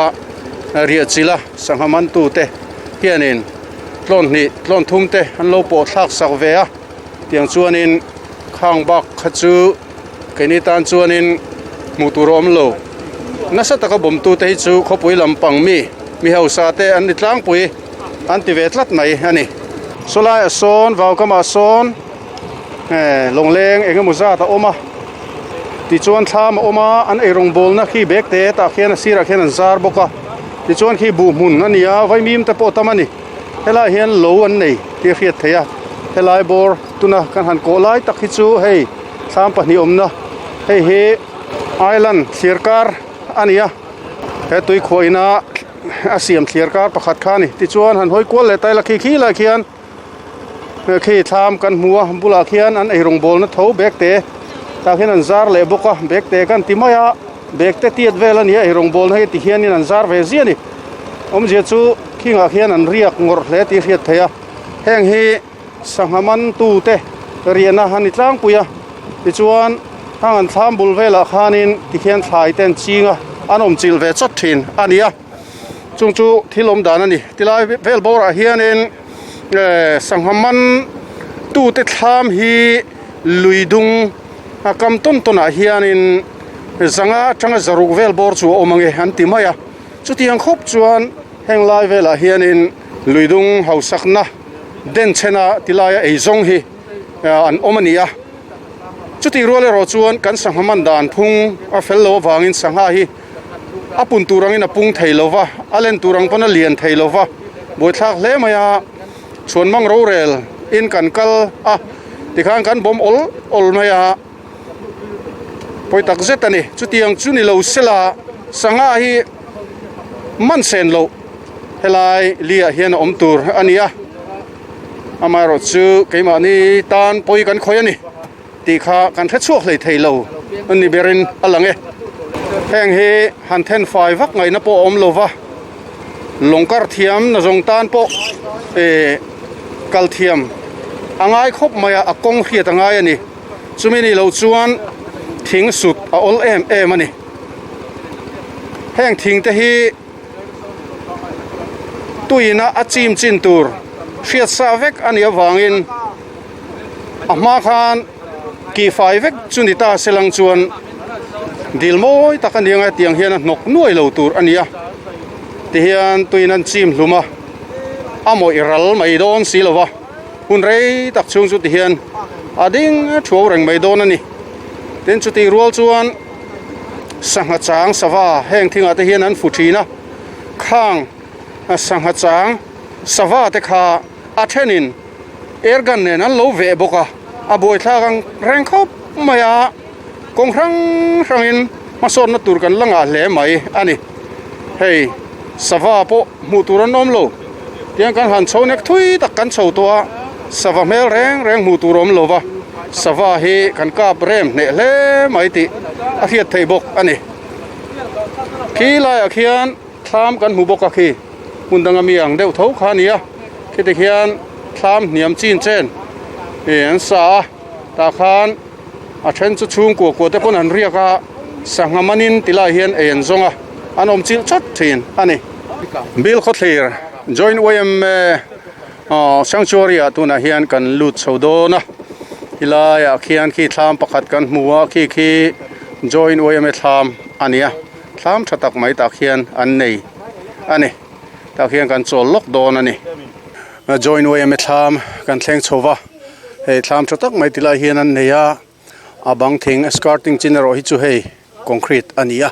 riah chilh a sangha mantu te hianin tlawn hnih tlawn thum te an lo pawh thlak sak ve a tiang chuanin khang bak kha chu. Keini tan chuanin hmuh tur a awm lo. Nasa taka bawmtute hi chu khawpui lampang mi, mi hausa te an ni tlangpui an ti ve tlat mai a ni. Sawlaiah sawn, vaukamah sawn lawngleng eng emaw zat a awm a, tichuan thlam a awm a, an eirawngbawlna khi bag te tah khian a sirah khian an zar bawk a, tichuan khi buh hmun a ni a, vaimim te pawh tam a ni. Helaiah hian lo an nei tih a hriat theih a, helai bawr tuna kan han kawh lai tak hi chu hei thlam pahnih awmna hei hi island thlir kar a ni a he tui khuah ina a siam thlir kar pakhat kha a ni tichuan han hawi kual leh ta ila khi khi lai khian khi thlam kan hmu a bulah khian an eirawng bawlna tho bag te tah khian an zar leh bawk a bag te kan ti mai a bag te tiat vel a ni a eirawng bawlna hi ti hianin an zar ve ziah a ni awmzia chu khingah khian an riak ngawrh hle tih a hriat theih a heng hi. Sangha mantute riahna a ni tlangpui a, tichuan hang an thlam bul velah khanin tikhian thlai te an ching a, an awm chilh ve chawt thin a ni a, chung chu thil awm dan a ni. Tilai vel bawrah hianin sangha mantute thlam hi lui dung a kam tawn tawnah hianin zanga atanga zaruk vel bawr chu a awm ange an ti mai a, chutiang khawp chuan heng lai velah hianin lui dung hausakna. Denchhena ti laia ei zawng hi an awm a ni a, chutih rual erawh chuan kan sangha man dan phung a fel lo avangin sangha hi a pun tur angin a pung thei lo va, a len tur ang pawn a lian thei lo va, buaithlak hle mai a, chhuan mang rorel in kan kal a tikhan kan bawm awl awl mai a, pawi tak zet a ni, chutiang chu ni lo sela sangha hi man sen loh. Helai liah hian a awm tur a ni a, amaherawh chu keimahni tan pawi kan khawih a ni tih kha kan hre chhuak hlei thei lo a ni berin a lang e. Heng hi han then fai vak ngaihna pawh a awm lo va, lawng kar thiam na zawng tan pawh eh kal thiam a ngai khawp mai a, a kawng hriat a ngai a ni. Chumi nih loh chuan thing sut a awl em em a ni. Heng thing te hi. Tuina a chim chin tur hriat sa vek a nih avangin a hma khan kih fai vek chu ni ta se lang chuan dil mawi tak a ni anga tiang hian a hnawk nuai lo tur a ni a tihian tuin an chim hlum a a mawih ral mai dawn si lo va hun rei tak chhung chu tihian a ding thuau reng mai dawn a ni tin chutih rual chuan. Sangha chang sava heng thingah te hian an fu thin a, khang sangha chang sava te kha a thenin air gun nen an lo veh bawk a, a buaithlak ang reng khawp mai a, kawng hrang hrangin hmasawnna tur kan la ngah hle mai a ni. Hei sava pawh hmuh tur an awm lo, tiang kan han chho nek thui tak kan chho tawh a, sava hmel reng reng hmuh tur a awm lo va, sava hi kan kap rem hneh hle mai tih a hriat theih bawk a ni. Khi laiah khian thlam kan hmu bawk a khi hmun danga mi ang deuh tho kha a ni a, khiti khian thlam hniam chin chen ih an sa a, tah khan a then chu chhungkua kua te pawn an riak a, sangha manin ti lai hian ei an zawng a, an awm chilh chawt thin a ni. Bill Khawthlir Joint YMA Sanctuary ah tunah hian kan lut chho dawn a, helai ah khian khi thlam pakhat kan hmu a, khi khi Joint YMA thlam a ni a, thlam tha tak mai tah khian an nei a ni, tah khian kan chawl lawk dawn a ni. Joint YMA thlam kan thleng chho va. Hei thlam tha tak mai ti lai hian an nei a. A bang thing a skirting chin erawh hi chu hei concrete a ni a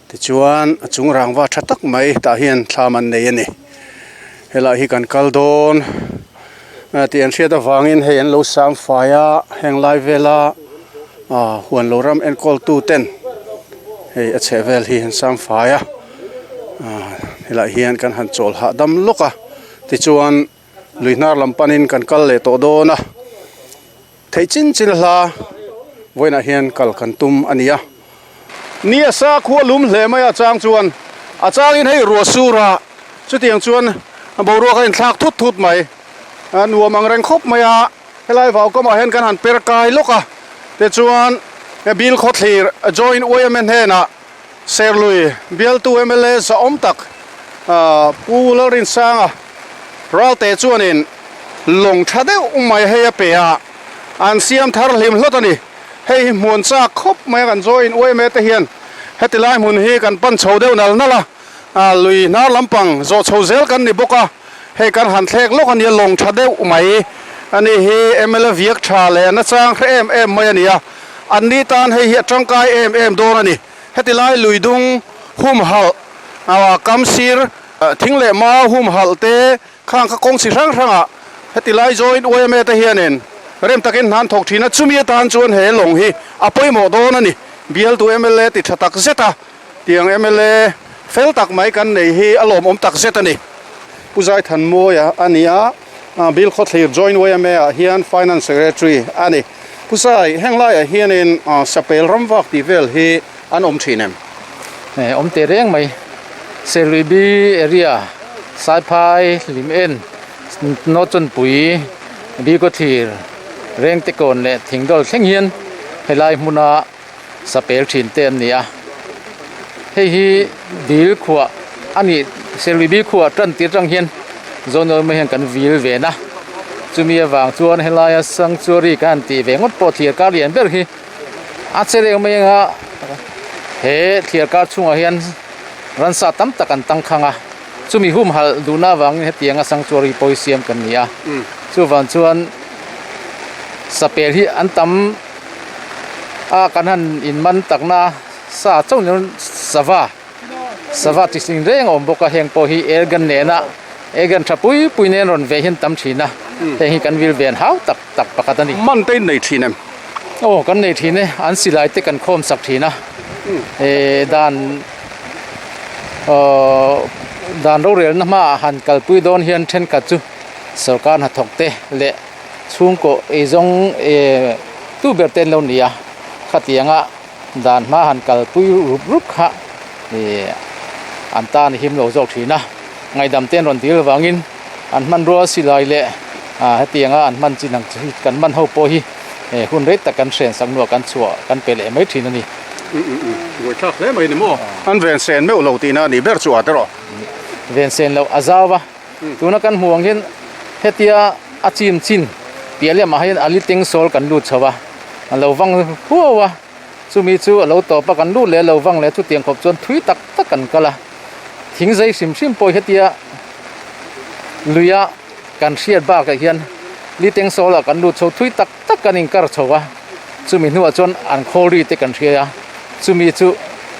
tichuan a chung rangva tha tak mai tah hian thlam an nei a ni helai hi kan kal dawn tih an hriat avangin hei an lo sang fai a heng lai vela ah huan lo ram enkawl tu ten hei a chheh vel hi an sang fai a ah helai hian kan han chawl hahdam lawk a tichuan. Lui hnar lam panin kan kal leh tawh dawn a, theih chin chin a hla vawiinah hian kal kan tum a ni a. Ni a sa khua lum hle mai a chang chuan a changin hei ruah sur a, chutiang chuan boruak a inthlak thut thut mai. A nuam ang reng khawp mai a, helai vau kawmah hian kan han per kai lawk a, tichuan Bill Khawthlir Joint yma hnenah Serlui bialtu mla zahawm tak Pu Lalrinsanga Ralte chuanin lawng tha deuh mai hei a pe a, an siam thar hlim hlawt a ni. Hei hi hmuan chak khawp mai a kan join yma te hian heti lai hmun hi kan pan chho deuh nal nal a, lui hnar lampang zawh chho zel kan ni bawk a, hei kan han thlek lawk a nia lawng tha deuh mai a ni hi mla viak tha leh nachang hre em em mai a ni a. An ni tan hei hi a tangkai em em dawn a ni. Heti lai lui dung humhalh kam sir thing leh mau humhalh te khang kha kawng chi hrang hrangah heti lai joint yma te hianin rem takin hna an thawk thin a, chumi atan chuan he lawng hi a pawimawh dawn a ni. Bialtu mla ti tha tak zet a, tiang mla fel tak mai kan nei hi a lawmawm tak zet a ni. Pu Zaithanmawia a ni a. Bill Khawthlir Joint yma ah hian Finance Secretary a ni. Pu Sai, heng laiah hianin sapel ramvak tih vel hi an awm thin em? Awm teh reng mai. Serluibi area, Saiphai, Hlim En, Nawchawnpui, Bill Khawthlir, Rengtekawn leh Thingdawl thleng hian helai hmuna sapel thin te an ni a. Hei hi dil khuah a nih Serluibi khuah tan tir tang hian Zawnawr mai hian kan vil ve na. Chumi avang chuan helaia sanctuary kan han tih ve ngawt pawh thliar kar lian ber hi a che reng mai anga he thliar kar chhungah hian ransa tam tak an tangkhang a. Chumi humhalh duhna avangin hetianga sanctuary pawh hi siam kan ni a. Chuvang chuan sapel hi an tam. a kan han in man takna sa chauh ni lovin sava sava chi hring reng a awm bawk a heng pawh hi airgun nena airgun tha pui pui nen rawn ve hian tam thin a heng hi kan vil ven hau tak tak pakhat a ni. Man te in nei thin em? Aw kan nei thin e an silai te kan khawm sak thin a eh dan aww dan rorelna hmaah han kalpui dawn hian thenkhat chu sorkar hnathawk te leh. Chhungkaw eizawng eh tu ber te an lo ni a, khatianga dan hma han kalpui rup rup kha eh an tan a him lo zawk thin a, ngaihdam te an rawn dil avangin an hmanrua silai leh ah hetianga an hman chin ang chu hi kan hman ho pawh hi eh hun rei tak kan hren sak hnuah kan chhuah kan pe leh mai thin a ni. Buaithlak hle mai ni maw? An ven sen meuh lo tihna a nih ber chu a te rawh. Ven sen loh a zau a. Tuna kan hmuh ang hian hetia a chim chin piah lehmah hian a li teng sawl kan lut chho a, a lo vang huau a, chumi chu a lo tawp a kan lut leh a lo vang leh chutiang khawp chuan thui tak tak kan kal a, thing zai hrim hrim pawh hetia luia kan hriat bakah hian li teng sawlah kan lut chho thui tak tak kan inkar chho a, chumi hnuah chuan an khawl ri te kan hria a, chumi chu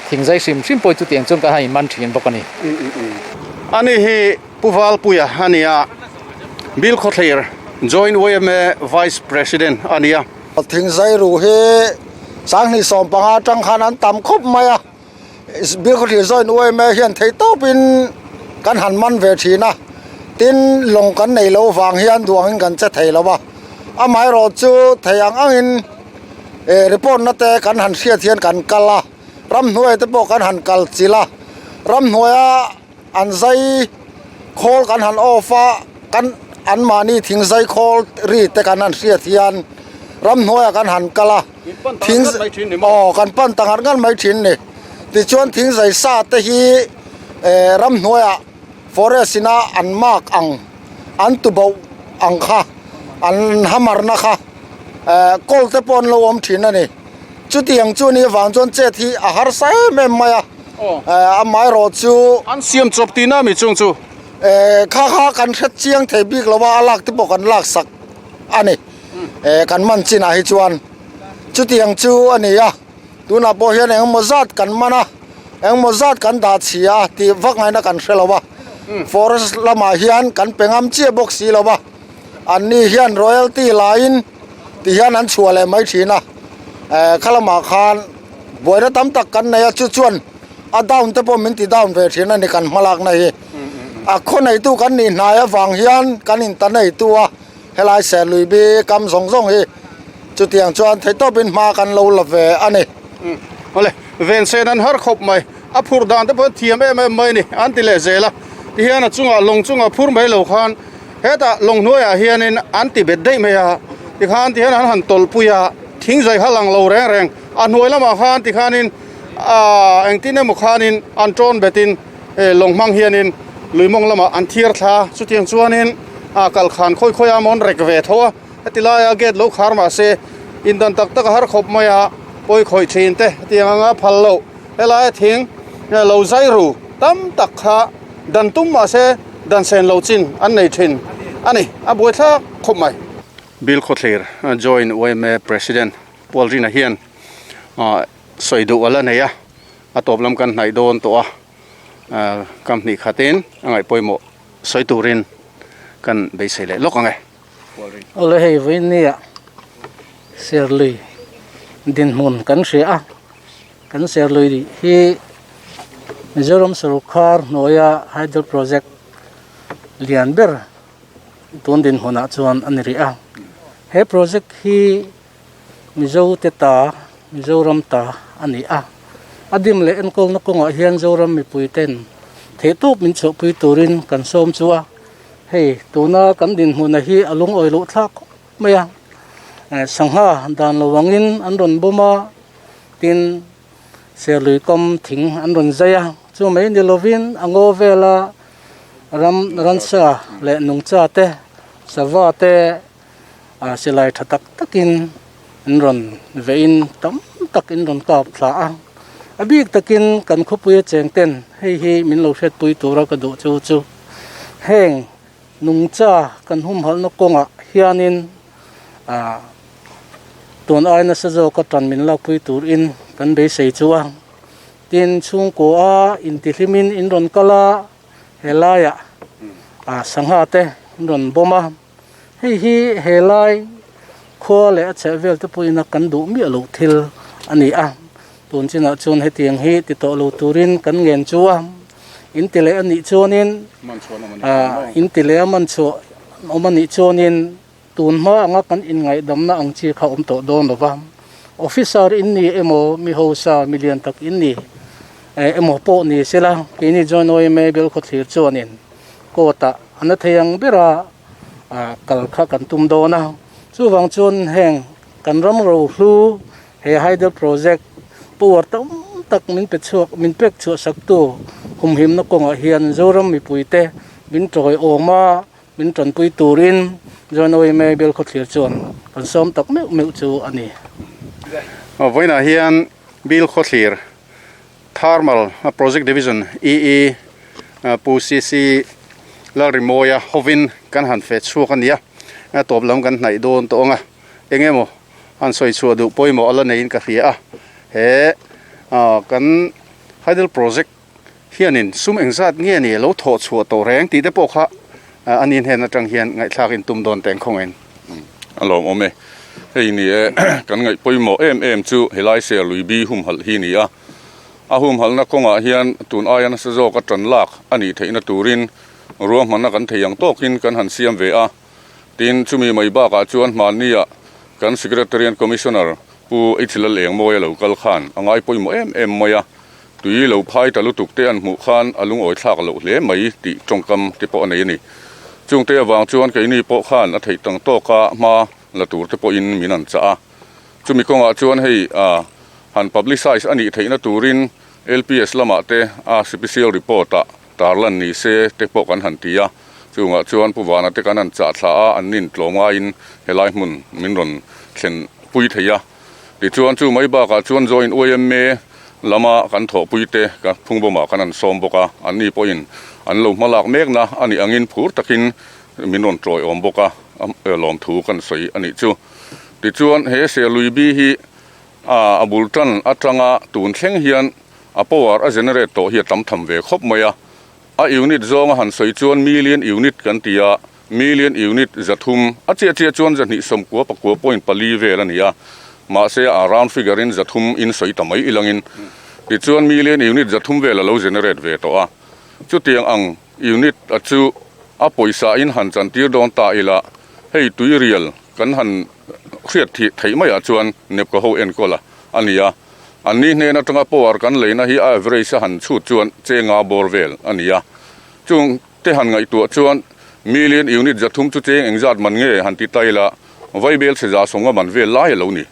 thing zai hrim hrim pawh chutiang chuan kan han inman thin bawk a ni. Ani hi Pu Valpuia a ni a, Bill Khawthlir, Joint yma Vice President a ni a. Thing zai ru hi 2015 atang khan an tam khawp mai a, Bill Khawthlir Joint yma hian theihtawpin kan han man ve thin a, tin lawng kan nei lo vang hian duangin kan che thei lo va, amaherawh chu thei ang angin report na te kan han hriat hian kan kal a. Ramhnuai te pawh kan han kal chilh a, ramhnuaia an zai khawl kan han off a, kan anmahni thing zai khawl ri te kan han hriat hian ramhnuaiah kan han kal a, thing aw kan pan ta ngat ngat mai thin ni. Tichuan thing zai sa te hi eh ramhnuaiah forest ina an mark ang an tuboh ang kha an hamarna kha eh kawl te pawh an lo awm thin a ni. Chutiang chu ni avang chuan chet hi a harsa em em mai a, amaherawh chu. An siam chawp tihna mi chung chu. Kha kha kan hre chiang thei bik lo a, a lak te pawh kan lak sak a ni, kan man chinah hi chuan. Chutiang chu a ni a, tunah pawh hian engemaw zat kan man a, engemaw zat kan dah chhia a tih vak ngaihna kan hre lo a. Forest lamah hian kan pe ngam chiah bawk si lo a, anni hian royalty laiin ti hian an chhuah leh mai thin a. Kha lamah khan buaina tam tak kan nei a, chu chuan a down te pawh min ti down ve thin a ni kan hmalakna hi. A khaw neitu kan nih hnai avang hian kan inta neitu a. Helai Serlui bi kam zawng zawng hi chutiang chuan theihtawpin hma kan lo la ve a ni. Awle, ven sen an har khawp mai. A phurh dan te pawh thiam em em mai a ni, an ti leh zel a. Tihian a chungah lawng chungah phur mai lo khan hetah lawng hnuaiah hianin an ti bet daih mai a. Tikhan tihian an han tawlhpui a, thing zai kha lang lo reng reng. A hnuai lamah khan tikhanin aaa engtin emaw khanin an tawn betin lawng hmang hianin lui mawng lamah an thiar thla a, chutiang chuanin ah kal khan khawi khawi a mawn rek ve tho a, heti laia gate lo khar mah se indan tak tak a har khawp mai a, pawi khawih thin te hetiang anga phal loh helaia thing lo zai ru tam tak kha dan tum mah se dan sen lo chin an nei thin a ni, a buaithlak khawp mai. Bill Khawthlir join yma President Pualrina hian sawi duh a la nei a. A tawp lam kan hnaih dawn tawh a, kam hnih khatin a ngaih pawimawh sawi turin kan beisei leh lawk ang e. Awle hei vawinia Serlui dinhmun kan hria a, kan Serlui hi Mizoram sorkar hnuaia hydel project lian ber tun dinhmunah chuan a ni rih a, he project hi Mizo te ta, Mizoram ta a ni a. A dim leh enkawlna kawngah hian Zoram mipui ten theihtawp min chhuahpui turin kan sawm chu a. Hei, tuna kan dinhmuna hi a lungawi loh thlak khawp mai a. Sangha dan lo angin an rawn bawm a, tin Serlui kawm thing an rawn zai a. Chu mai ni lovin a ngaw vela ram ransa leh nungcha te, sava te, ah silai tha tak takin an rawn vehin tam tak in rawn kap thla a a bik takin kan khawpui a cheng ten hei hi min lo hriatpui tura ka duh chu chu heng nungcha kan humhalhna kawngah hianin ah tun ai nasa zawka tan min lakpui turin kan beisei chu a tin chhungkaw a intihlimin in rawn kal a helaiah ah sangha te an rawn bawm a. Hei hi helai khua leh a chheh vel te pawhin a kan duh miah loh thil a ni a, tun chinah chuan hetiang hi ti tawh lo turin kan ngen chu a, in ti leh a nih chuanin ah in ti leh a man chhuah awm a nih chuanin tun hma anga kan inngaihdamna ang chi kha awm tawh dawn lo va, officer in ni emaw mi hausa mi lian tak in ni emaw pawh ni sela keini join yma Belkhawthlir chuanin court ah a na thei ang bera kal kha kan tum dawn a, chuvang chuan heng kan ram rohlu he hydel project power tam tak min pe chhuak min pek chhuah sak tu humhimna kawngah hian Zoram mipui te min tawi awm a min tanpui turin January May Belkhawthlir chuan kan sawm tak meuh meuh chu a ni. Vawiinah hian Bilkhawthlir Thermal Project Division EE Pu CC Lalrimawia hovin kan han feh chhuak a nia, a tawp lam kan hnaih dawn tawh ang a, eng emaw han sawi chhuah duh pawimawh a la neiin ka hria a, he kan Hydel Project hianin sum engzat nge ni lo thawh chhuah tawh reng tih te pawh kha a ni hnen atang hian ngaihthlak in tum dawn teng khawngin. A lawmawm e. Hei ni e, kan ngaih pawimawh em em chu helai Serlui bi humhalh hi ni a. A humhalhna kawngah hian tun aia nasa zawk a tan lak a nih theihna turin ruahmanna kan thei ang tawkin kan han siam ve a. Tin, chumi mai bakah chuan hmannia kan Secretary and Commissioner Pu H Lalengmawia lo kal khan a ngai pawimawh em em mai a. Tui lo phai ta lutuk te an hmuh khan a lungawi thlak loh hle mai tih tawngkam te pawh a nei a ni. Chungte avang chuan keini pawh khan a theih tang tawka hma la tur te pawhin min an chah a. Chumi kawngah chuan hei han publicise a nih theihna turin LPS lamah te a special report ah tarlan ni se te pawh kan han ti a. Chungah chuan Pu Vana te kan han chah thla a, an nin tlawm ngaiin helai hmun min rawn thlen pui thei a. Tichuan chu mai bakah chuan Joint yma lama kan thawhpuite ka phungbawmah kan han sawm bawk a, anni pawhin an lo hmalak mekna a nih angin phur takin min rawn tawiawm bawk a, lawmthu kan sawi a nih chu. Tichuan he Serlui bi hi. A bul tan atanga tun thleng hian a power a generate tawh hi a tam tham ve khawp mai a. A unit zawnga han sawi chuan million unit kan ti a, million unit 300, a chiah chiah chuan 299.4 vel a ni a, mahse a round figure in 300 in sawi ta mai ilangin tichuan million unit 300 vel a lo generate ve tawh a. Chutiang ang unit a chu a pawisa in han chantir dawn ta ila, hei tuirial kan han hriat theih maiah chuan Nepco ho enkawl a a ni a. An ni hnen atanga power kan leina hi a average a han chhut chuan chenga bawr vel a ni a. Chung te han ngaihtuah chuan million unit 300 chu cheng engzat man nge han ti ta ila, vaibel chhe 150 man vel lai a lo ni.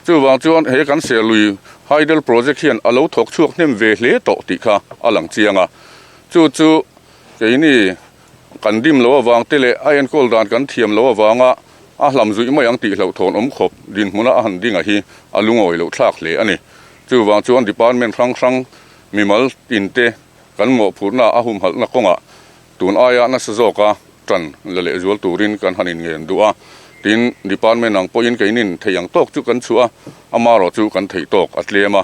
Chuvang chuan he kan Serlui Hydel Project hian a lo thawk chhuak hnem ve hle tawh tih kha a lang chiang a. Chu chu keini kan dim lo avang te leh a enkawl dan kan thiam lo avanga a hlam zuih mai ang tih hlauhthawn awm khawp dinhmuna a han dinga hi a lungawi loh thlak hle a ni. Chuvang chuan department hrang hrang mimal tin te kan mawhphurhna a humhalhna kawngah tun aia nasa zawka tan la leh zual turin kan han inngen duh a. Tin, department ang pawhin keinin thei ang tawk chu kan chhuah a, amarawh chu kan theih tawk a tlem a.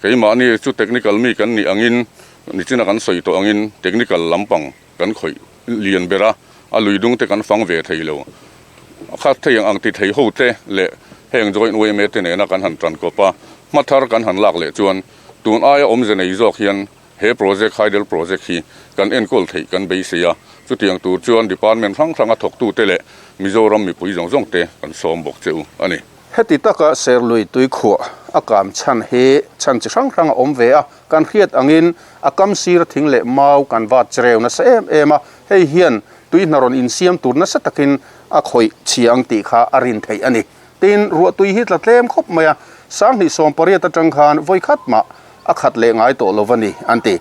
Keimahni chu technical mi kan nih angin nichina kan sawi tawh angin technical lampang kan khawih lian ber a, a lui dung te kan fang ve thei lo. A khat thei ang ang ti thei ho te leh heng joint yma te nena kan han tan kawp a, hma thar kan han lak leh chuan tun aia awmze nei zawk hian he project hydel project hi kan enkawl theih kan beisei a, chutiang tur chuan department hrang hranga thawktute leh Mizoram mipui zawng zawng te kan sawm bawk che u a ni. Heti taka Serlui tuikhuah a kam chhan hi chhan chi hrang hrang a awm ve a, kan hriat angin a kam sir thing leh mau kan vat chereu nasa em em a, hei hian tui hna rawn insiam tur nasa takin a khawih chhia ang tih kha a rin theih a ni. Tin, ruah tui hi tla tlem khawp mai a, 2018 atang khan vawi khat mah a khat leh ngai tawh lo va ni, an ti.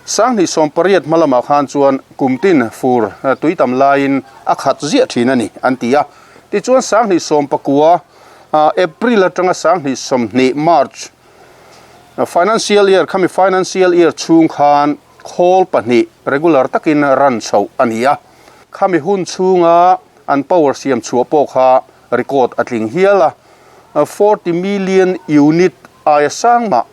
2018 hma lamah khan chuan kum tin fur tui tam laiin a khat ziah thin a ni, an ti a. Tichuan 2019 April atanga 2020 March financial year khami financial year chhung khan khawl pahnih regular takin run chhoh a ni a. Khami hun chhunga an power siam chhuah pawh kha record a tling hial a, 40 million unit aia sang mah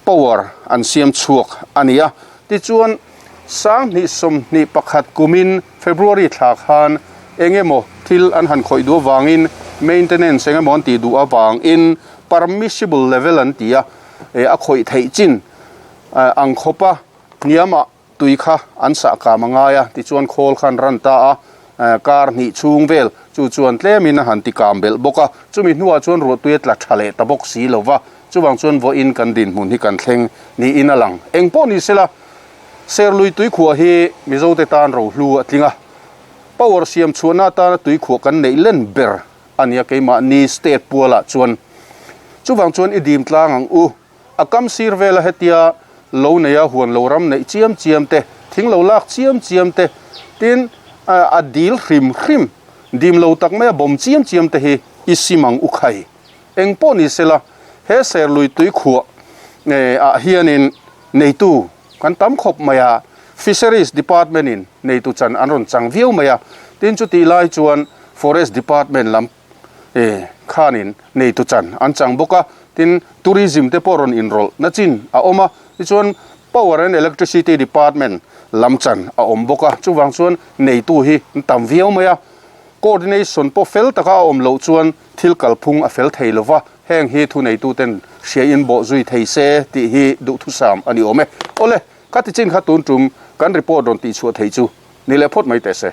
power an siam chhuak a ni a. Tichuan, 2021 kumin February thla khan eng emaw thil an han khawih duh avangin maintenance eng emaw an tih duh avangin permissible level an ti a, a khawih theih chin ang khawpa hniamah Tui kha an sah kam a ngai a, tichuan khawl kha an ran ta a, kar hnih chhung vel chu chuan tlemin a han ti kam belh bawk a, chumi hnuah chuan ruahtui a tla tha leh ta bawk si lo va, chuvang chuan vawiin kan dinhmun hi kan thleng niin a lang. Eng pawh ni sela, Serlui tuikhuah hi Mizote tan rohlu a tling a, power siam chhuahna atana tuikhuah kan neih len ber a nia keimahni state pualah chuan. Chuvang chuan i dim tlang ang u. A kam sir vela hetia lo neia huan lo ram neih chiam chiam te, thing lo lak chiam chiam te, tin a dil hrim hrim dim lo tak maia bawm chiam chiam te hi i sim ang u khai. Eng pawh ni sela, he Serlui tuikhuah ah hianin neitu kan tam khawp mai a, Fisheries Department in neitu chan an rawn chang viau mai a, tin chutih lai chuan Forest Department lam E, khanin neitu chan an chang bawk a, tin tourism te pawh rawn inrawlh na chin a awm a, tichuan Power and Electricity Department lam chan a awm bawk a, chuvang chuan neitu hi an tam viau mai a, coordination pawh fel taka a awm loh chuan thil kalphung a fel thei lova, heng hi thuneitu ten hria in bawh zui thei se tih hi duhthusam a ni awm e. Awle, khati chin kha tun tum kan report rawn tihchhuah theih chu ni leh phawt mai teh se.